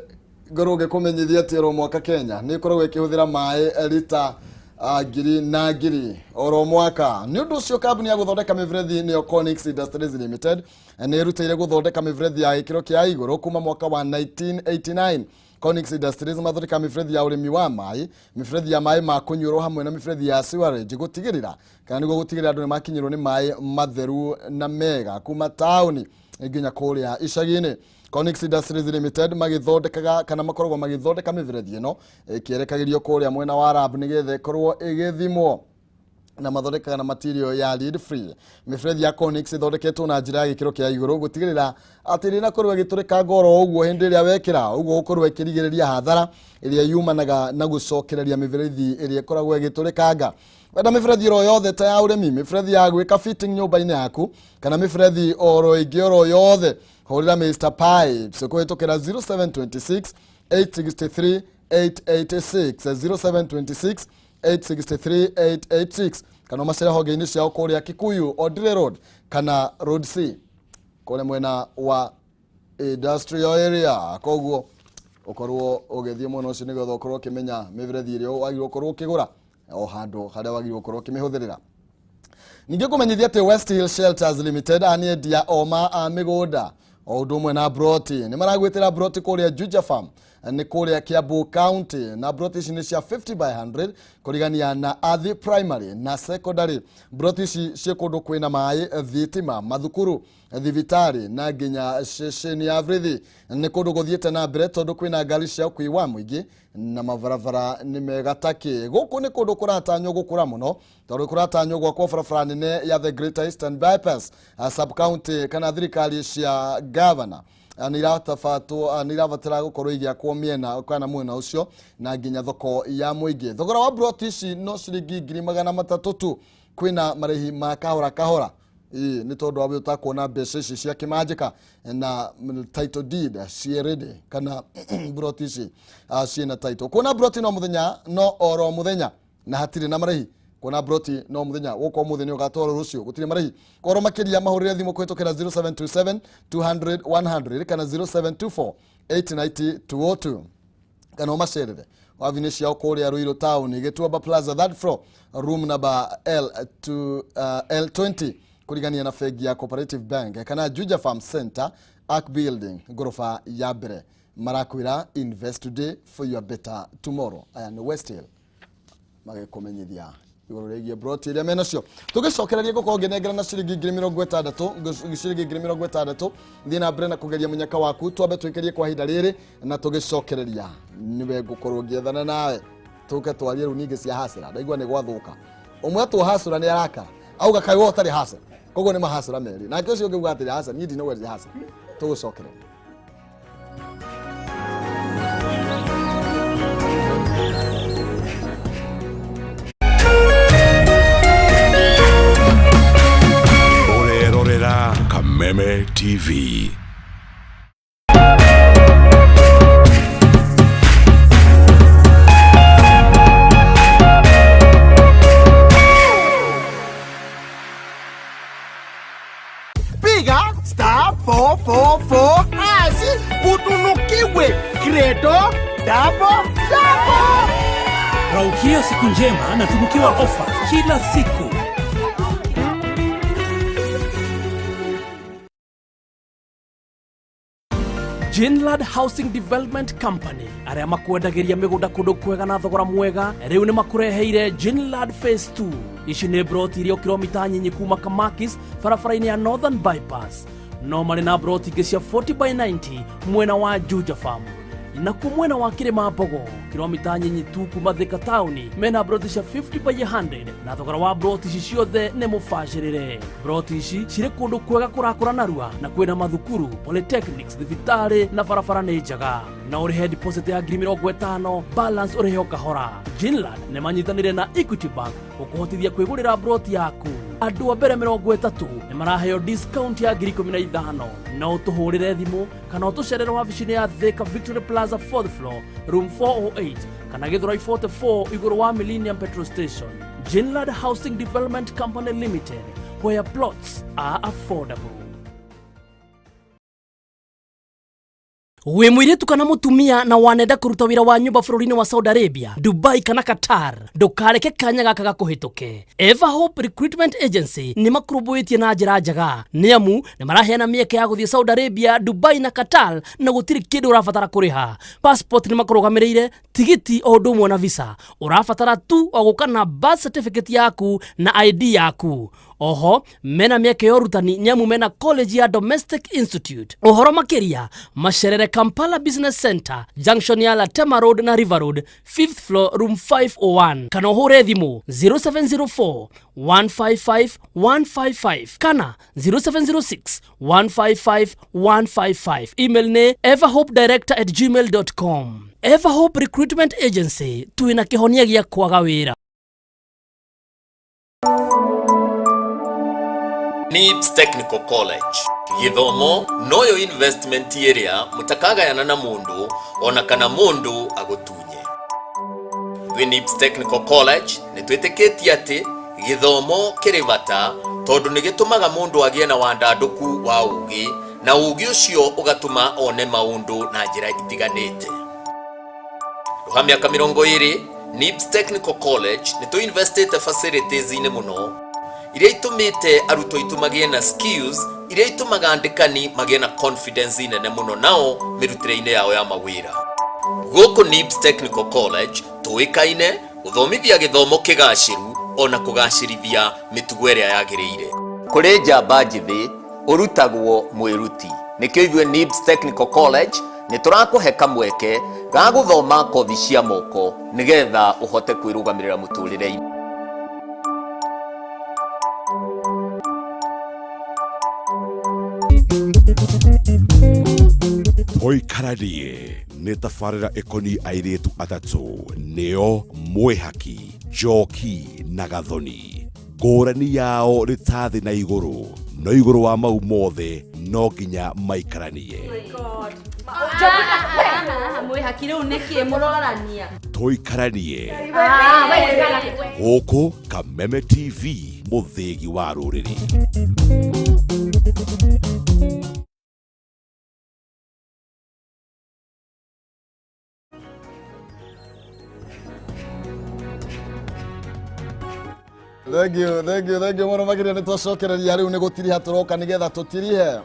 ngorwo ngĩkũmenyithia atĩ oro mwaka Kenya nĩ ĩkoragwo ĩkĩhũthĩra maĩ rita ngiri na ngiri oro mwaka. Nĩ ũndũ ũcio kambuni ya gũthondeka mĩberethi nĩyo Conix Industries Limited nĩ ĩrutĩire gũthondeka mĩberethi ya gĩkĩro kĩa igũrũ kuma mwaka wa 1989. Conix Industries mathondeka mĩberethi ya ũrĩmi wa maĩ, mĩberethi ya maĩ ma kũnyuĩrwo hamwe na mĩberethi ya sewerage, gũtigĩrĩra kana nĩguo gũtigĩrĩra andũ nĩ makinyĩrwo nĩ maĩ matheru na mega kuma taũni nginya kũrĩa icagi-inĩ. Conix Industries Limited magĩthondekaga kana makoragwo magĩthondeka mĩberethi ĩno ĩkĩerekagĩrio kũrĩa mwena wa Arab nĩgetha ĩkorwo ĩgĩthimwo, na mathondekaga na material ya lead free. Mĩberethi ya Conix ĩthondeketwo na njĩra ya gĩkĩro kĩa igũrũ gũtigĩrĩra atĩ ndĩnakorwo ĩgĩtũrĩka ngoro ũguo hĩndĩ ĩrĩa wekĩra ũguo, gũkorwo ĩkĩrigĩrĩria hathara ĩrĩa yumanaga na gũcokereria mĩberethi ĩrĩa ĩkoragwo ĩgĩtũrĩkanga. Wenda mĩberethi oro yothe ta ya ũrĩmi, mĩberethi ya gwĩka fitting nyũmba-inĩ yaku kana mĩberethi oro ĩngĩ oro yothe, hũrĩra Mr Pipes kũhĩtũkĩra 0726 863 886, 0726 863 886, kana ũmacere honge-inĩ ciao kũrĩa Kikuyu Odire Road kana Road C kũrĩa mwena wa industrial area. Koguo ũkorwo ũgĩthiĩ mwena ũcio nĩgetha ũkorwo ũkĩmenya mĩberethi ĩrĩa wagĩrĩirwo gũkorwo ũkĩgũra o handũ harĩa wagĩrĩirwo gũkorwo ũkĩmĩhũthĩrĩra. Ningĩ kũmenyithia atĩ West Hill Shelters Limited a nĩ endia oma a mĩgũnda o ũndũ ũmwe na broti. Nĩ maragwĩtĩra broti kũrĩa Juja Farm, nĩ kũrĩa Kiambu County, na broti ici nĩ cia 50 by 100 kũrigania na Athi Primary na Secondary. Broti ici ciĩ kũndũ kwĩna maĩ, thitima, mathukuru, thibitarĩ na nginya ceceni ya borithi. Nĩ kũndũ gũthiĩte na mbere tondũ kwĩna ngari cia ũkui wa mũingĩ na mabarabara nĩ mega takĩ. Gũkũ nĩ kũndũ kũratanywo gũkũra mũno tondũ kũratanywo gwakwo barabara nene ya the Greater Eastern Bypass. Sub county kana thirikari cia governor nĩ iratabatwo, nĩ irabatara gũkorwo igĩakwo mĩena kana mwena ũcio na nginya thoko ya mũingĩ. Thogora wa broti ici no ciringi 300,000 tu. Kwĩna marĩhi ma kahora kahora. Ĩĩ, nĩ tondũ wa ũtakuona mbeca ici cia kĩmanjĩka na title deed ciĩ ready kana broti ici ciĩna title. Kuona broti no mũthenya, no oro mũthenya na hatirĩ na marĩhi. Kuona broti no mũthenya, gũka ũmũthĩ nĩ ũgatwarwo rũciũ, gũtirĩ marĩhi. Koro makĩria mahũrĩre thimũ kũhĩtũkĩra 0727 200 100 kana 0724 890 202, kana ũmacerere wabici ciao kũrĩa Ruiru Town, Gĩtuamba Plaza, third floor, room number L2, L20, kũrigania na bengi ya Cooperative Bank, kana Juja Farm Center, Ark Building, ngoroba ya mbere. Marakwĩra invest today for your better tomorrow. Aya nĩ West Hill magĩkũmenyithia igũrũ rĩgiĩ broti iria menacio. Tũgĩcokereria gũkorwo ngĩnengera na ciringi 60,000, ciringi 60,000. Thiĩ na mbere na kũgeria mũnyaka waku. Twambe twĩkĩrie kwa ihinda rĩrĩ na tũgĩcokereria nĩwe ngũkorwo ngĩethana nawe tũke twarie rĩu ningĩ cia hacĩra. Ndaigua nĩ gwathũka, ũmwe atwo hacũra nĩ arakara auga kaĩ we ũtarĩ hacĩra, koguo nĩ mahacũra merĩ, nake ũcio ũngĩ uga atĩrĩ, aca, niĩ ndinagwetia hacĩra. Tũgũcokereria. Kameme TV. Piga star 444 hash utunukiwe credo double double. Raukia siku njema na tunukiwa ofa kila siku. Jinlad Housing Development Company arĩa makwendagĩria mĩgũnda kũndũ kwega na thogora mwega rĩu nĩ makũreheire Jinlad Phase 2. Ici nĩ broti iria kilomita nyinyi kuma Kamakis barabara-inĩ ya Northern Bypass. No marĩ na broti ingĩ cia 40 by 90 mwena wa Juja Farm, nakuo mwena wa Kĩrĩma Mbogo kilomita nyinyi tu kuma Thika taũni mena broti cia 50 by 100 na thogora wa broti ici ciothe nĩ mũbacĩrĩre. Broti ici cirĩ kũndũ kwega kũrakũra narua na kwĩna mathukuru, polytechnics, thibitarĩ na barabara nĩ njega. Na ũrĩhe deposit ya 50,000, balance ũrĩhe o kahora. Jinland nĩ manyitanĩire na Equity Bank gũkũhotithia kwĩgũrĩra broti yaku. Andũ a mbere 30 nĩ maraheo discount ya 15,000. No ũtũhũrĩre thimũ kana ũtũcerere wabici-inĩ ya Thika Victory Plaza 4th floor room 408 kana Githurai 44 igũrũ wa Millennium Petrol Station. Jinlad Housing Development Company Limited, where plots are affordable. Wĩ mũirĩtu kana mũtumia na wanenda kũruta wĩra wa nyũmba bũrũri-inĩ wa Saudi Arabia, Dubai kana Qatar, ndũkareke kanya gaka gakũhĩtũke. Everhope Recruitment Agency nĩ makũrũmbũĩtie na njĩra njega, nĩ amu nĩ maraheana mĩeke ya gũthiĩ Saudi Arabia, Dubai na Qatar na gũtirĩ kĩndũ ũrabatara kũrĩha. Passport nĩ makũrũgamĩrĩire, tigiti o ũndũ ũmwe na visa. Ũrabatara tu o gũka na birth certificate yaku na ID yaku. Oho mena mĩeke ya ũrutani nĩ amu mena college ya Domestic Institute. Ũhoro makĩria macerere Kampala Business Center, junction ya Latema Road na River Road, 5th floor room 501, kana ũhũre thimũ 0704 155 155 kana 0706 155 155. Email nĩ everhopedirector@gmail.com. Everhope Recruitment Agency, twĩna kĩhonia gĩa kwaga wĩra. NIBS Technical College gĩthomo noyo investment ĩrĩa mũtakagayana na mũndũ ona kana mũndũ agũtunye. Twĩ NIBS Technical College nĩ twĩtĩkĩtie atĩ gĩthomo kĩrĩ bata tondũ nĩ gĩtũmaga mũndũ agĩe na wandandũku wa ũgĩ, na ũgĩ ũcio ũgatũma one maũndũ na njĩra itiganĩte. Rũha mĩaka 20 NIBS Technical College nĩ tũinvestĩte facilities-inĩ mũno iria itũmĩte arutwo aitũ magĩe na skills iria itũmaga andĩkani magĩe na confidence nene mũno nao mĩrutĩre-inĩ yao ya mawĩra. Gũkũ NIBS Technical College tũĩkaine gũthomithia gĩthomo kĩgacĩru ona kũgacĩrithia mĩtugo ĩrĩa yagĩrĩire. Kũrĩ njamba njĩthĩ ũrutagwo mwĩruti, nĩkĩo ithuĩ NIBS Technical College nĩ tũrakũhe kamweke ga gũthoma kothi cia moko nĩgetha ũhote kwĩrũgamĩrĩra mũtũrĩre-inĩ. Tũikaranie nĩ tabarĩra ĩkoniĩ airĩtu atatũ nĩo Mwĩhaki, Njoki na Gathoni. Ngũrani yao nĩ ta thĩ na igũrũ, no igũrũ wa mau mothe no nginya maikaranie. Mwĩhaki rĩu nĩkĩ mũrorania? Tũikaranie gũkũ Kameme TV, mũthĩgi wa rũrĩrĩ. Thank you, thank you, thank you mũno makĩria. Nĩ twacokereria rĩu nĩ gũtiriha tũroka nĩgetha tũtirihe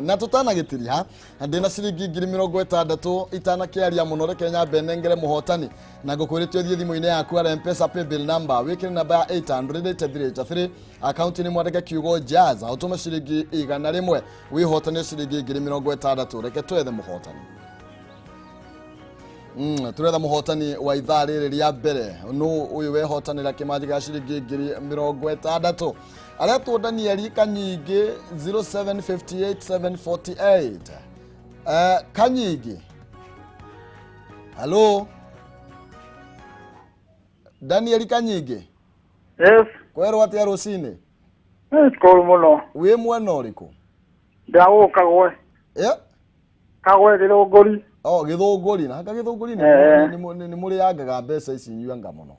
na tũtanagĩtiriha ndĩna ciringi 60,000 itanakĩaria mũno. Reke nyambe nengere mũhotani na ngũkwĩrĩte ũthiĩ thimũ-inĩ yaku ya M-Pesa paybill number, wĩkĩre namba ya 800 akaunti-inĩ, mwandĩke kiugo Jazz, ũtũme ciringi 100 wĩhotanie ciringi 60,000. Reke twethe mũhotani. Turetha mũhotani wa ithaa rĩrĩ rĩa mbere. Nũ ũyũ wehotanĩra kĩmanjĩ gĩa ciringi 60,000? Aretwo Danieli Kanyingĩ, 0758748. Kanyingĩ, halo Danieli Kanyingĩ. Yes. Kwerwo atĩa rũcinĩ? Nĩ kũru mũno. Wĩ mwena ũrĩkũ? Ndĩragũgũ Kagwe. Yeah. Kagwe Gĩthũngũri. Oh, Gĩthũngũri na anga Gĩthũngũri nĩ Eh. nĩ mũrĩangaga mbeca ici inyuanga mũno.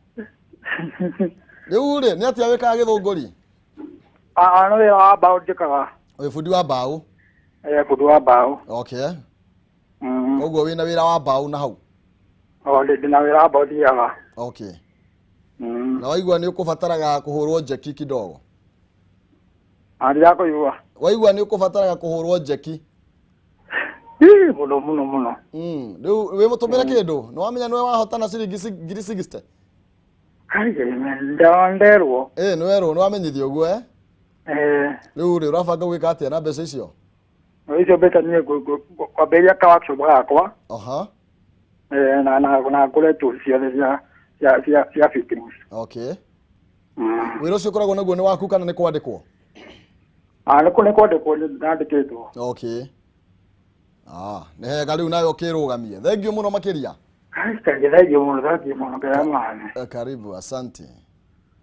Rĩu rĩ, nĩ atĩa wĩkaga Gĩthũngũri? Ah, no wĩra wa mbaũ njĩkaga. Wĩ bundi wa mbaũ? Eh, bundi wa mbaũ. Okay. Koguo wĩna wĩra wa mbaũ na hau? O, ndĩna wĩra wa mbaũ thiaga. Okay. Na waigua nĩ ũkũbataraga kũhũrwo njeki kidogo? Ah, ndirakũigua. Waigua nĩ ũkũbataraga kũhũrwo njeki? Ii, mũno mũno mũno. Rĩu wĩ mũtũmĩre kĩndũ? Nĩ wamenya nĩwe wahotana ciringi 60,000? Kai, nderwo. Ĩ, nĩ werwo, nĩ wamenyithio ũguo eh? Eh. Rĩu rĩ, ũrabanga gwĩka atĩa na mbeca icio? Icio mbeca niĩ ngwambĩrĩria ka workshop gakwa. Aha. Eh, na ngũre tools ciothe cia fittings. Okay. Wĩra ũcio ũkoragwo naguo nĩ waku kana nĩ kwandĩkwo? Ah, nĩ kwandĩkwo nandĩkĩtwo. Okay. Ah, nĩ hega rĩu nawe ũkĩrũgamie. Thank you mũno makĩria. Kai, thank you mũno, thank you mũno, Ngai amũrathime. Karibu, asante.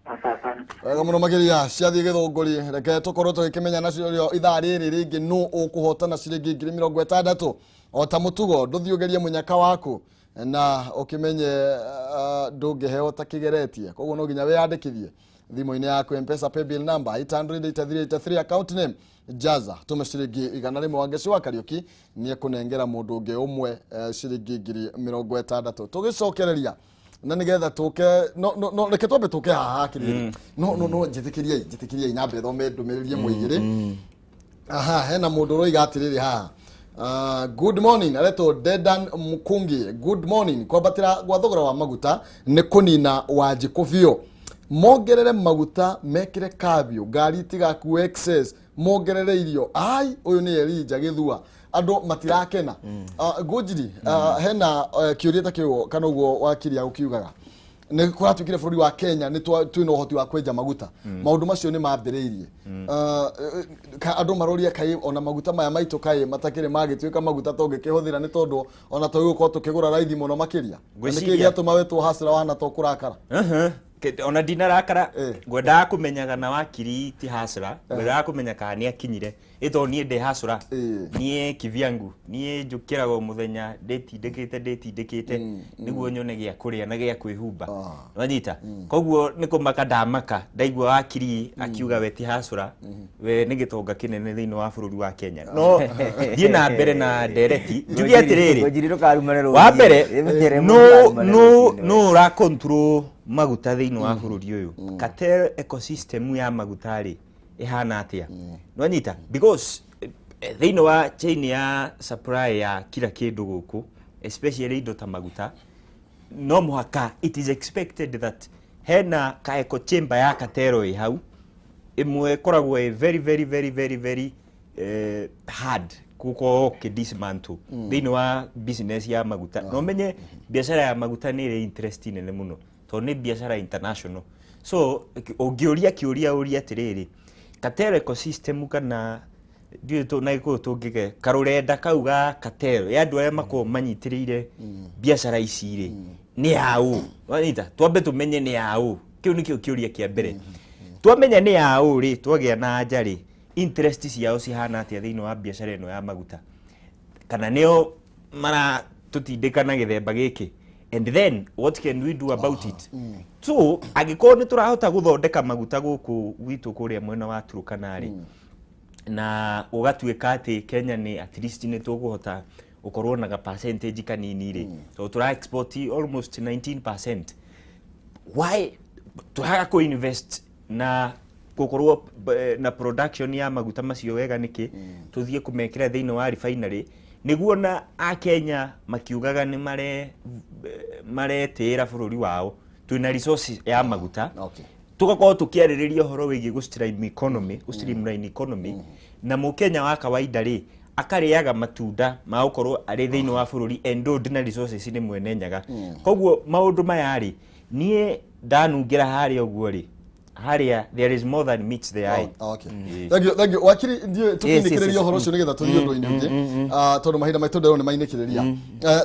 Asante. Wega mũno makĩria ciathiĩ Gĩthũngũri, reke tũkorwo tũgĩkĩmenya nacio ithaa rĩrĩ rĩngĩ nũ ũkũhotana ciringi 60,000. O ta mũtugo ndũthiĩ ũgerie mũnyaka waku na ũkĩmenye ndũngĩheo ta kĩgeretie, koguo no nginya wĩyandĩkithie thimũ-inĩ yaku. M-Pesa paybill number 883 account name Jaza, tũme ciringi 100. Wangeci wa Kariũki nĩ ekũnengera mũndũ ũngĩ ũmwe ciringi 60,000. Tũgĩcokereria na nĩgetha tũke no reke twambe tũke haha hakĩrĩ no njĩtĩkĩriai nyambe thome ndũmĩrĩri ĩmwe igĩrĩ. Aha, hena mũndũ ũroiga atĩrĩrĩ haha. Good morning, aretwo Dedan Mukungi. Good morning. Kwambatĩra gwa thogora wa maguta nĩ kũnina Wanjikũ biũ. Mongerere maguta, mekĩre kambio, ngari itigakue excess, mongerere irio. Ai, ũyũ nĩ Elijah Gĩthua. Andũ matirakena. Ngũnjiri, hena kĩũria ta kĩu kana ũguo wakiri agũkiugaga. Nĩ kũratuĩkire bũrũri wa Kenya nĩ twĩna ũhoti wa kwenja maguta. Maũndũ macio nĩ mambĩrĩirie. Andũ maroria kaĩ ona maguta maya maitũ kaĩ matakĩrĩ magĩtuĩka maguta tũngĩkĩhũthĩra, nĩ tondũ ona tũgũkorwo tũkĩgũra raithi mũno makĩria. Na nĩkĩ gĩatũma wetwo hasira wahana to kũrakara? Ona ndinarakara, ngwendaga kũmenyaga na wakiri ti hasra, ngwendaga kũmenya kana nĩ akinyire ĩ tondũ niĩ ndĩ hasra, niĩ kivyangu niĩ njũkĩraga o mũthenya ndĩtindĩkĩte nĩguo nyone gĩa kũrĩa na gĩa kwĩhumba, wanyita? Koguo nĩ kũmaka ndamaka ndaigua wakiri akiuga we ti hasra, we nĩ gĩtonga kĩnene thĩinĩ wa bũrũri wa Kenya. No thiĩ na mbere na ndereti, njuge atĩrĩrĩ, Ngũnjiri ndũkarumane rũciinĩ. Wa mbere, Ĩmenyere no mũndũ no rũciinĩ. no ũra control maguta thĩinĩ wa bũrũri ũyũ? Cartel ecosystem ya maguta rĩ, ĩhana atĩa? Nwanyita? Because thĩinĩ wa chain ya supply ya kila kĩndũ gũkũ, especially indo ta maguta, no mũhaka it is expected that hena ka echo chamber ya cartel ĩ hau ĩmwe ĩkoragwo ĩ very very very very very hard gũkorwo ũkĩ dismantle thĩinĩ wa business ya maguta. Na ũmenye biacara ya maguta nĩ ĩrĩ interest nene mũno tondũ nĩ biacara international. So ũngĩũria kĩũria, ũria atĩrĩrĩ, cartel ecosystem kana ndiũĩ na Gĩkũyũ tũngĩge karũrenda kau ga cartel ya andũ arĩa makoragwo manyitĩrĩire biacara ici rĩ, nĩ yaũ? Wanyita? Twambe tũmenye nĩ yaũ. Kĩu nĩkĩo kĩũria kĩa mbere. Twamenya nĩ yaũ rĩ, twagĩa na anja rĩ, interest ciao cihana atĩa thĩinĩ wa biacara ĩno ya maguta, kana nĩo maratũtindĩka na gĩthemba gĩkĩ? And then what can we do about it? So angĩkorwo nĩ tũrahota gũthondeka maguta gũkũ gwitũ kũrĩa mwena wa Turkana rĩ, na ũgatuĩka atĩ Kenya nĩ at least nĩ tũkũhota gũkorwo na ga percentage kanini rĩ, tondũ tũra export almost 19%, why tũraga kũ invest na gũkorwo na production ya maguta macio wega nĩkĩ? Tũthiĩ kũmekĩra thĩinĩ wa refinery nĩguo na akenya makiugaga nĩ maretĩĩra bũrũri wao twĩna resources ya maguta. Tugakorwo tũkĩarĩrĩria ũhoro wĩgiĩ gũ stream economy, gũ streamline economy, na mũkenya wa kawaida rĩ, akarĩaga matunda ma gũkorwo arĩ thĩinĩ wa bũrũri endowed na resources nĩ mwene Nyaga. Koguo maũndũ maya rĩ, niĩ ndanungĩra harĩa ũguo rĩ. Harĩa there is more than meets the eye. Okay. Thank you, thank you. Wakiri, ndiũ tũkĩinĩkĩrĩria ũhoro ũcio nĩgetha tũthiĩ ũndũ-inĩ ũngĩ. Tondũ mahinda maitũ ndĩrona nĩ mainĩkĩrĩria.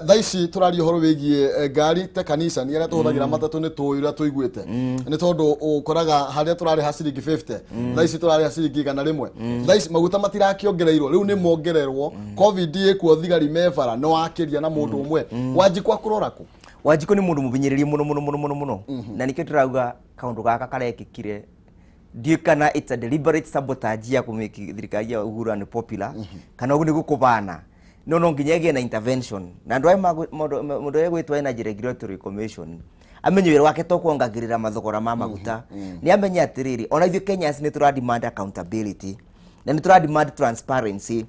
Thaa ici tũraria ũhoro wĩgiĩ ngari ta kanisa nĩ arĩa tũhũthagĩra matatũ nĩ tũĩ ũrĩa tũiguĩte. Nĩ tondũ ũkoraga harĩa tũrarĩha ciringi 50, thaa ici tũrarĩha ciringi 100. Thaa ici maguta matirakĩongereirwo, rĩu nĩ mongererwo. Covid ĩkuo, thigari me bara, nĩ wakĩria na mũndũ ũmwe. Wanjikwa kũrora kũ? Wanjikũ nĩ mũndũ mũbinyĩrĩrie mũno mũno mũno mũno mũno, na nĩkĩo ndĩrauga kaũndũ gaka karekĩkire ndiũĩ kana it's a deliberate sabotage ya kũmĩki thirikari ya Uhuru unpopular kana ũguo nĩ gũkũbana, no nginya ĩgĩe na intervention na andũ aya mũndũ ũrĩa gwĩtwo Energy Regulatory Commission amenye wĩra wake to kuongagĩrĩra mathogora ma maguta. Nĩ amenye atĩrĩrĩ, ona ithuĩ Kenyans nĩ tũra demand accountability na nĩ tũra demand transparency.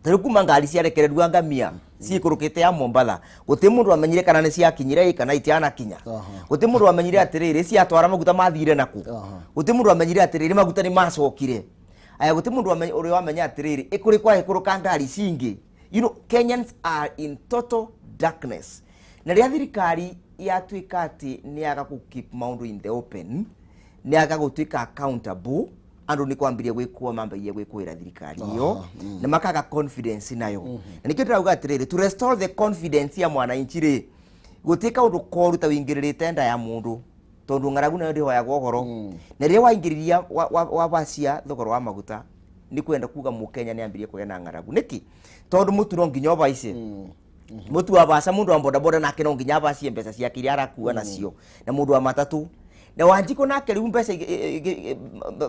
Tarĩu kuma ngari ciarekererua ngamia ciikũrũkĩte ya Mombatha, gũtirĩ mũndũ wamenyire kana nĩ ciakinyire ĩ kana itianakinya. Gũtirĩ mũndũ wamenyire atĩrĩrĩ, ciatwara maguta mathire naku. Gũtirĩ mũndũ wamenyire atĩrĩrĩ, maguta nĩ macokire aya. Gũtirĩ mũndũ ũrĩa wamenya atĩrĩrĩ, ĩkũrĩ kwahĩkũrũka ngari cingĩ. Kenyans are in total darkness, na rĩrĩa thirikari yatuĩka atĩ nĩ yaga kũ keep maũndũ in the open, nĩ yaga gũtuĩka accountable, andũ nĩ kwambiria gwĩkũa, mambagia gwĩkũĩra thirikari ĩyo na makaga confidence nayo. Na nĩkĩo ndĩrauga atĩrĩrĩ, to restore the confidence ya mwananchi rĩ, gũtirĩ kaũndũ koru ta wĩingĩrĩrĩte nda ya mũndũ, tondũ ng'aragu nayo ndĩhoyagwo ũhoro. Na rĩrĩa waingĩrĩria wabacia thogora wa maguta, nĩ kwenda kuga mũkenya nĩ ambirie kũgĩa na ng'aragu. Nĩkĩ? Tondũ mũtu no nginya ũbaice, mũtu wa baca, mũndũ wa bodaboda nake no nginya abacie mbeca ciake iria arakua nacio, na mũndũ wa matatũ na Wanjikũ nake rĩu mbeca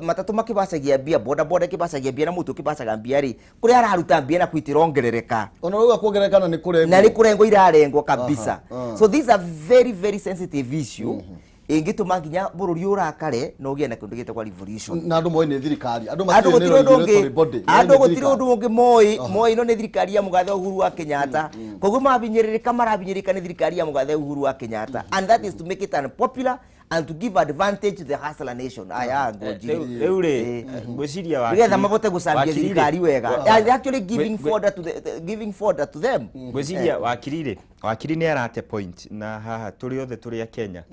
matatũ makĩbacagia mbia, bodaboda ĩkĩbacagia mbia, na mũtu ũkĩbacaga mbia rĩ, kũrĩa araruta mbia na kuitirongerereka. Ona rauga kuongerereka na nĩ kũrengwo. Na nĩ kũrengwo irarengwo kabisa. So these are very very sensitive issue ĩngĩtũma nginya bũrũri ũrakare na ũgĩe na kĩndũ gĩtagwo revolution. Na andũ moĩ nĩ thirikari, andũ andũ matirĩ nĩ gũtirĩ ũndũ regulatory ũngĩ body. Andũ gũtirĩ ũndũ ũngĩ moĩ. Moĩ ĩno nĩ thirikari ya mũgathe Uhuru wa Kenyatta, koguo mabinyĩrĩrĩka marabinyĩrĩrĩka nĩ thirikari ya mũgathe Uhuru wa Kenyatta, and that is to make it unpopular and to give advantage to the hustler nation aya ngũnjiri. Rĩu rĩ, ngwĩciria nĩgetha mahote gũcambia wakiri rĩ, thirikari wega. They're actually giving fodder to giving fodder to them. Ngwĩciria wakiri rĩ, wakiri nĩ arate point na haha tũrĩ othe tũrĩ a Kenya,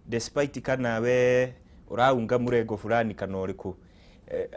despite kana we ũraunga mũrengo fulani kana ũrĩkũ.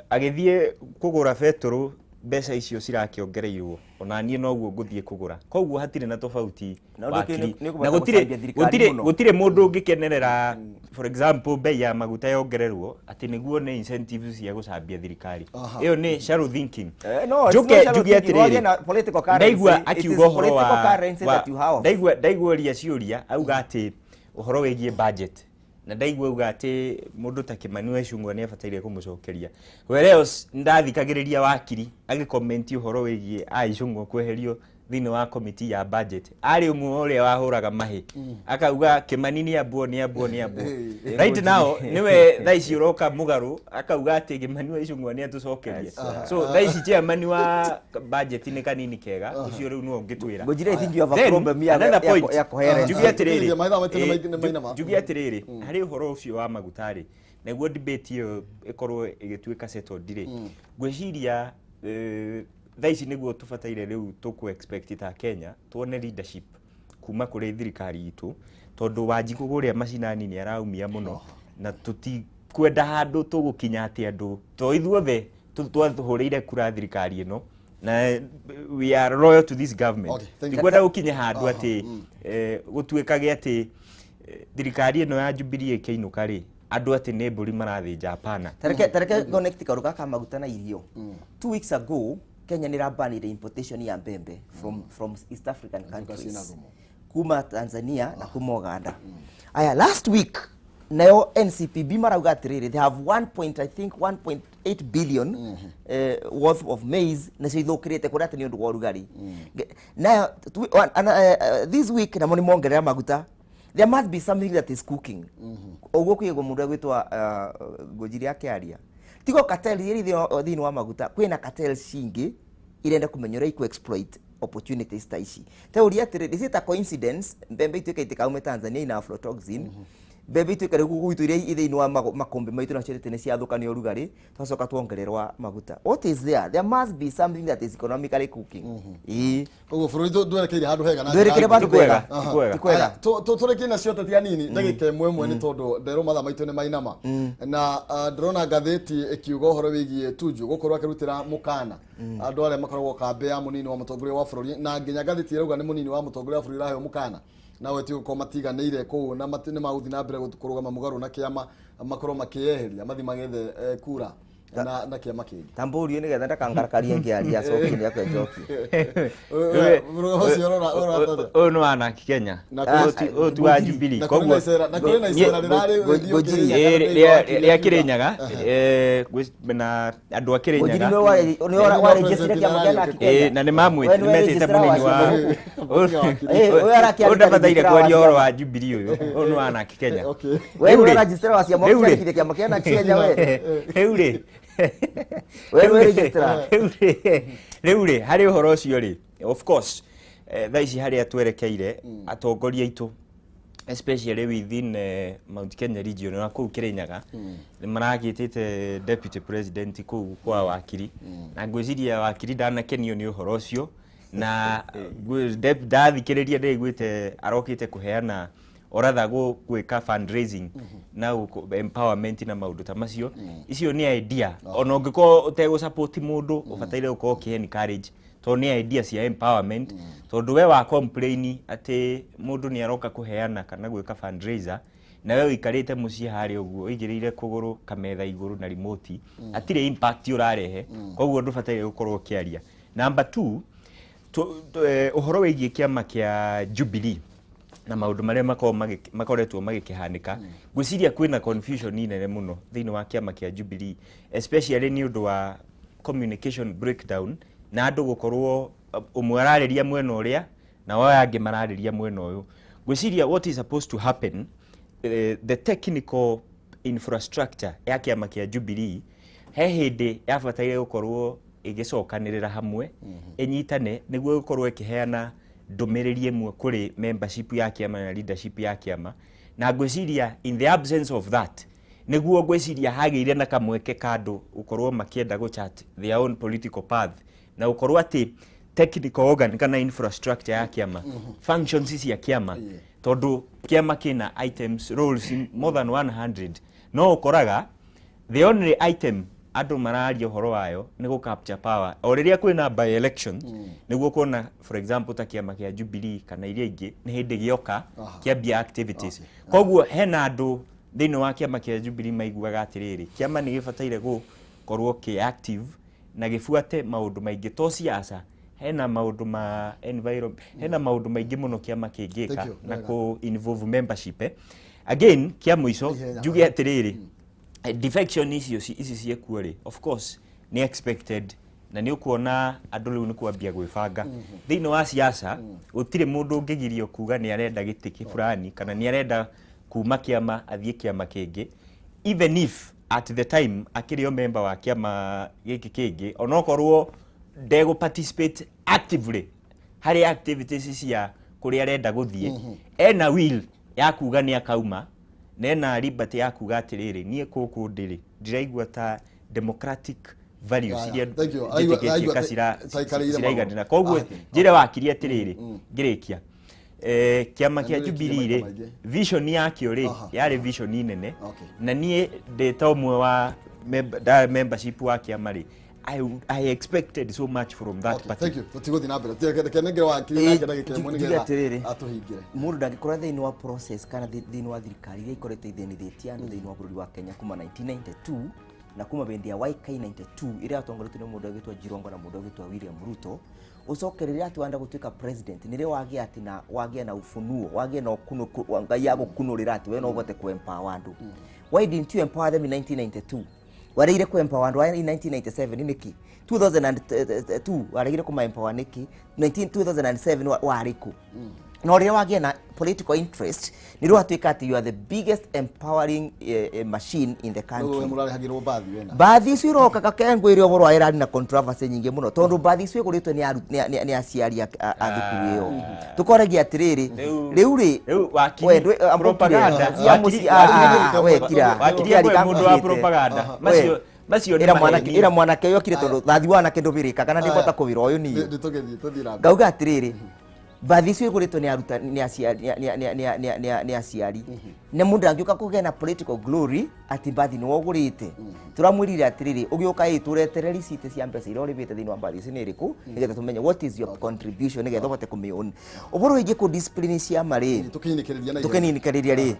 Agĩthiĩ kũgũra betũrũ, mbeca icio cirakĩongereirwo, ona niĩ noguo ngũthiĩ kũgũra, koguo hatirĩ na tofauti. Na ũndũ ũngĩ Wakiri. nĩ ũkũbata Na gũtirĩ gũcambia thirikari gũtirĩ mũno. Gũtirĩ mũndũ ũngĩkenerera, for example, bei ya maguta yongererwo atĩ nĩguo nĩ incentives cia gũcambia thirikari. Ĩyo nĩ shallow thinking. No, it's Njuke not shallow njuge thinking. Wagĩa atĩrĩrĩ, na political currency. ndaigua It is akiuga ũhoro political wa currency that you have. Ndaigua ũria ciũria auga atĩ ũhoro wĩgiĩ budget, na ndaigua auga atĩ mũndũ ta Kimani wa Ichung'wa nĩ abataire kũmũcokeria. Whereas ndathikagĩrĩria wakiri agĩkomenti ũhoro wĩgiĩ a Ichung'wa kweherio thĩinĩ wa committee ya budget, arĩ ũmwe ũrĩa wahũraga mahĩ akauga Kimani nĩ ambwo, nĩ ambwo, nĩ ambwo. Right now nĩwe thaa ici ũroka mũgarũ akauga atĩ Kimani wa Ichung'wa nĩ atũcokerie. So thaa ici chairman wa budget nĩ kanini kega ũcio rĩu nĩwe ũngĩtwĩra. Ngũnjiri, I think you have a Then, problem ya, another ya, point. ya coherence. Njuge atĩrĩrĩ, Maitha maitũ nĩ mainama. Njuge atĩrĩrĩ, harĩ ũhoro ũcio wa maguta rĩ, nĩguo debate ĩyo ĩkorwo ĩgĩtuĩka settled rĩ, ngwĩciria thaa ici nĩguo tũbataire rĩu tũkũ expect ta Kenya tuone leadership kuma kũrĩ thirikari itũ, tondũ Wanjikũ kũrĩa macinani nĩ araumia mũno na tũtikwenda handũ tũgũkinya atĩ andũ to ithuothe twahũrĩire kura thirikari ĩno na we are loyal to this government. Okay, thank you. Tikwenda gũkinye handũ atĩ gũtuĩkage atĩ thirikari ĩno ya Jubilee ĩkĩinũka rĩ, andũ atĩ nĩ mbũri marathĩnja. Hapana. Tareke connect kaũndũ gaka maguta na irio. 2 weeks ago Kenya nĩ ĩrabanire importation ya mbembe from East African countries, kuma Tanzania na kuma Uganda. Aya, last week nayo NCPB marauga atĩrĩrĩ, they have 1 point, I think 1.8 billion worth of maize nacio ithũkĩrĩte kũrĩa atĩ nĩ ũndũ wa ũrugarĩ. Nayo this week namo nĩ mongerera maguta. There must be something that is cooking. Ũguo kwĩgwo mũndũ egwĩtwo Ngũnjiri akĩaria tigo cartel iria thĩinĩ wa maguta, kwĩna cartel cingĩ irenda kũmenya ũrĩa ikũ exploit opportunities ta ici. Ta ũria atĩrĩrĩ, is it a coincidence mbembe ituĩke itikaume Tanzania ina aflatoxin? Mbembe ituĩke rĩu gwitũ iria i thĩinĩ wa makũmbĩ maitũ nacio tĩtĩ nĩ ciathũka nĩ ũrugarĩ, twacoka tuongererwa maguta. What is there? There must be something that is economically cooking. Ĩĩ. Koguo bũrũri ndwerekeire handũ hega na Ndwerekeire njĩra handũ nguhĩ. kwega. Aha. Ti kwega. Ti kwega. Aya, tũrĩkie nacio teti anini ndagĩka ĩmwe ĩmwe nĩ tondũ nderwo mathaa maitũ nĩ mainama na ndĩrona ngathĩti ĩkiuga ũhoro wĩgiĩ Tuju gũkorwo akĩrutĩra mũkana andũ arĩa makoragwo kambĩ ya mũnini wa mũtongoria wa bũrũri, na nginya ngathĩti ĩrauga nĩ mũnini wa mũtongoria wa bũrũri ũraheo mũkana nawe ti gũkorwo matiganĩire kũu na nĩ magũthiĩ na mbere kũrũgama mũgarũ na kĩama, makorwo makĩyeheria mathiĩ magethe kura na kĩama kĩngĩ. Tambũrio nĩgetha ndakangarakarie ngĩaria acokie nĩ akwe njoki. Mũrũgamo ũcio ũrora Ũyũ nĩ wa Anaki Kenya. Na Ũyũ ti wa Jubilee. Na kũrĩ na na kũrĩ na icera rĩrarĩ rĩthiĩ Ĩĩ, Kĩrĩnyaga thĩinĩ wa rĩa Kĩrĩnyaga, na andũ a Ngũnjiri Kĩrĩnyaga. nĩwe warĩnjĩcire kĩama kĩa Anaki Kenya. Ĩĩ, na nĩ We nĩwe metĩte registrar mũnini wa wa Ĩĩ, ũyũ arakĩandĩka ũyũ ndabataire registrar wa kwaria ũhoro ciama. wa Jubilee, ũyũ ũyũ nĩ wa Anaki Kenya. Okay. We Rĩu nĩwe rĩ- registrar wa ciama, rĩu rĩ- ũkĩandĩkithia kĩama kĩa Anaki Kenya we. Rĩu rĩ We nĩwe registrar. Rĩu rĩ harĩ ũhoro ũcio rĩ, of course, thaa ici harĩa twerekeire atongoria aitũ, especially within Mount Kenya region na kũu Kĩrĩnyaga, nĩ maragĩtĩte deputy president kũu kwa wakiri, na ngwĩciria wakiri ndanakenio nĩ ũhoro ũcio, na ndathikĩrĩria ndĩraiguĩte arokĩte kũheana oratha gwĩka fundraising na empowerment na maũndũ ta macio. Icio nĩ idea, ona ũngĩkorwo ũtegũ support mũndũ, ũbataire gũkorwo ũkĩ encourage tondũ nĩ idea cia empowerment, tondũ we wa complain atĩ mũndũ nĩ aroka kũheana kana gwĩka fundraiser na we ũikarĩte mũciĩ harĩa ũguo ũigĩrĩire kũgũrũ kametha igũrũ na remote, hatirĩ impact ũrarehe, koguo ndũbataire gũkorwo ũkĩaria. Number two, ũhoro wĩgiĩ kĩama kĩa Jubilee na maũndũ marĩa makoretwo magĩkĩhanĩka, ngwĩciria kwĩna confusion nene mũno thĩinĩ wa kĩama kĩa Jubilee, especially nĩ ũndũ wa communication breakdown na andũ gũkorwo ũmwe ararĩria mwena ũrĩa na aya angĩ mararĩria mwena ũyũ. Ngwĩciria what is supposed to happen, the technical infrastructure ya kĩama kĩa Jubilee he hĩndĩ yabataire gũkorwo ĩgĩcokanĩrĩra hamwe, ĩnyitane nĩguo ĩgũkorwo ĩkĩheana ndũmĩrĩri ĩmwe kũrĩ membership ya kĩama na leadership ya kĩama, na ngwĩciria in the absence of that nĩguo ngwĩciria hagĩire na kamweke ka andũ gũkorwo makĩenda gũ chart their own political path na gũkorwo atĩ technical organ kana infrastructure ya kĩama, functions cia kĩama, tondũ kĩama kĩna items, roles more than 100, no ũkoraga the only item andũ mararia ũhoro wayo nĩ gũ capture power o rĩrĩa kwĩna by election, nĩguo kuona, for example, ta kĩama kĩa Jubilee kana iria ingĩ nĩ hĩndĩ gĩoka kĩambia activities. Koguo hena andũ thĩinĩ wa kĩama kĩa Jubilee maiguaga atĩrĩrĩ, kĩama nĩ gĩbataire gũkorwo kĩ active na gĩbuate maũndũ maingĩ to siasa, hena maũndũ ma environment, hena maũndũ maingĩ mũno kĩama kĩngĩka Thank you. na Wega. kũ involve membership. Again, kĩa mũico Ihenya. njuge atĩrĩrĩ, defection icio ici ciĩkuo rĩ, of course nĩ expected, na nĩ ũkuona andũ rĩu nĩ kwambia gwĩbanga thĩinĩ wa siasa. Gũtirĩ mũndũ ũngĩgirio kuga nĩ arenda gĩtĩ kĩ fulani kana nĩ arenda kuma kĩama athiĩ kĩama kĩngĩ, even if at the time akĩrĩ o member wa kĩama gĩkĩ kĩngĩ, onokorwo ndegũ participate actively harĩ activities cia kũrĩa arenda gũthiĩ, ena will ya kuga nĩ akauma na ena liberty ya kuga atĩrĩrĩ, niĩ kũkũ ndĩrĩ ndiraigua ta democratic values iria Thank you. njĩtĩkĩtie Aigua ka taikarĩire ciraiganĩra. magũrũ. Koguo njĩre wakiri atĩrĩrĩ, ngĩrĩkia, kĩama kĩa Na nĩũrĩkirie Jubilee rĩ, maita maingĩ. vision yakĩo rĩ, yarĩ vision nene, na niĩ ndĩ ta ũmwe wa membership wa kĩama rĩ, I expected so much from that party. Thank you. Tũtigũthiĩ na mbere. Reke nengere wakiri nake ndagĩka ĩmwe Njuge nĩgetha atĩrĩrĩ, atũhingĩre. Mũndũ ndangĩkorwo thĩinĩ wa process kana thĩinĩ wa thirikari iria ikoretwo ithĩnithĩtie andũ thĩinĩ wa bũrũri wa Kenya kuma 1992 na kuma hĩndĩ ya YK 92 ĩrĩa yatongoretio nĩ mũndũ agĩtwo Jirongo na mũndũ agĩtwo William Ruto, ũcoke rĩrĩa atĩ wenda gũtuĩka president nĩrĩo wagĩa atĩ na wagĩa na ufunuo, wagĩa na ũkunũku wa Ngai agũkunũrĩra atĩ we no ũhote kũ empower andũ. Why didn't you empower them in 1992? Waregire kũ empower andũ aya in 1997 nĩkĩ? 2002 waregire kũma empower nĩkĩ? 19 2007 warĩ kũ? No rĩrĩa wagĩa na political interest nĩ rwatuĩka atĩ you are the biggest empowering machine in the country. We mũrarĩhagĩrwo mbathi wena. Mbathi icio iroka kakengwĩre ũhoro wa ĩrarĩ na controversy nyingĩ mũno tondũ mbathi icio ĩgũrĩtwo nĩ aciari a thukuru ĩyo. Tũkoragia atĩrĩrĩ, rĩu rĩ rĩu wakiri we ndwĩ- ambũkire. propaganda Cia mũciĩ- ah, ah, we kira. wakiri Kira amwe mũndũ wa rĩkangũkĩte. propaganda We. macio macio nĩ Ĩra mwanake maheni. ĩra mwanake ũyũ okire tondũ thathi wanake ndũbĩrĩka kana ndĩbota kũwĩra ũyũ niĩ. Nĩ tũgĩthiĩ tũthiĩ na mbere. Ngauga atĩrĩrĩ, mbathi icio igũrĩtwo nĩ aruta nĩ aciari nĩ aciari na mũndũ angĩũka kũgĩa na political glory atĩ mbathi nĩwe ũgũrĩte. Tũramwĩrire atĩrĩrĩ, ũgĩũka ĩ tũretere receipt cia mbeca iria ũrĩbĩte thĩinĩ wa mbathi ici nĩ ĩrĩkũ nĩgetha tũmenye what is your contribution nĩgetha ũhote kũmĩ-own. Ũhoro wĩgiĩ kũ discipline ciama rĩ, Tũkĩinĩkĩrĩria na ihenya. tukininĩkĩrĩria rĩ,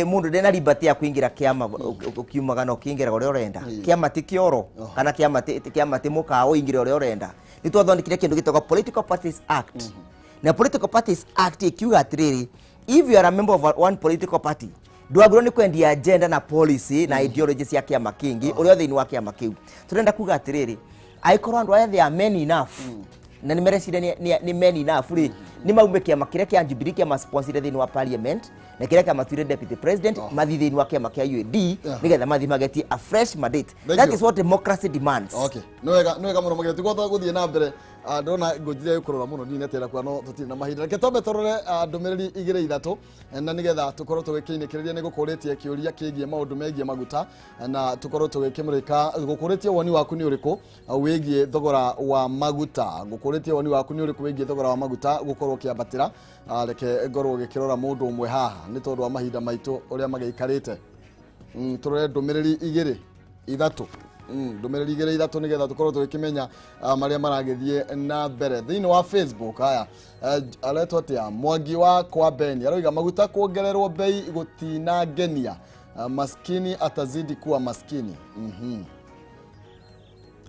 mũndũ ndena liberty ya kũingĩra kĩama ũkiumaga na ũkĩingĩraga ũrĩa ũrenda. Kĩama ti kĩoro kana kĩama ti mũkawa ũingĩre ũrĩa ũrenda. Nĩ twathondekire kĩndũ gĩtagwo Political Parties Act. Na Political Parties Act ĩkiuga atĩrĩrĩ, if you are a member of one political party ndwagĩrĩirwo nĩ kwendia agenda na policy na ideology cia kĩama kĩngĩ ũrĩa thĩinĩ wa kĩama kĩu. Tũrenda kuga atĩrĩrĩ, angĩkorwo andũ aya they are men enough na nĩ mereciria nĩ men enough rĩ, nĩ maume kĩama kĩrĩa kĩa Jubilee kĩa masponsire thĩinĩ wa parliament na kĩrĩa kĩamatuire deputy president mathiĩ thĩinĩ wa kĩama kĩa UAD nĩgetha mathiĩ magetie a fresh mandate. Thank That you. is what democracy demands. Okay. Nĩ wega nĩ wega mũno makĩria tigwata gũthiĩ na mbere. Ndona ngũnjire kũrora mũno ndinetera kuo no tũtirĩ na mahinda. Reke twambe tũrore ndũmĩrĩri igĩrĩ ithatũ na nĩgetha tũkorwo tũgĩkĩinĩkĩrĩria. Nĩ gũkũrĩtie kĩũria kĩgiĩ maũndũ megiĩ maguta na tũkorwo tũgĩkĩmũrĩka. Gũkũrĩtie woni waku nĩ ũrĩkũ wĩgiĩ thogora wa maguta. Gũkũrĩtie woni waku nĩ ũrĩkũ wĩgiĩ thogora wa maguta gũkorwo ũkĩambatĩra. Reke ngorwo gĩkĩrora mũndũ ũmwe haha nĩ tondũ wa mahinda maitũ ũrĩa magĩikarĩte. Tũrore ndũmĩrĩri igĩrĩ ithatũ. Ndũmĩrĩri igĩrĩ ithatũ nĩgetha tũkorwo tũgĩkĩmenya marĩa maragĩthiĩ na mbere thĩinĩ wa Facebook. Haya, aretwo atĩa? Mwangi wa kwa Beni aroiga maguta kuongererwo bei gũtinangenia. Maskini atazidi kuwa maskini.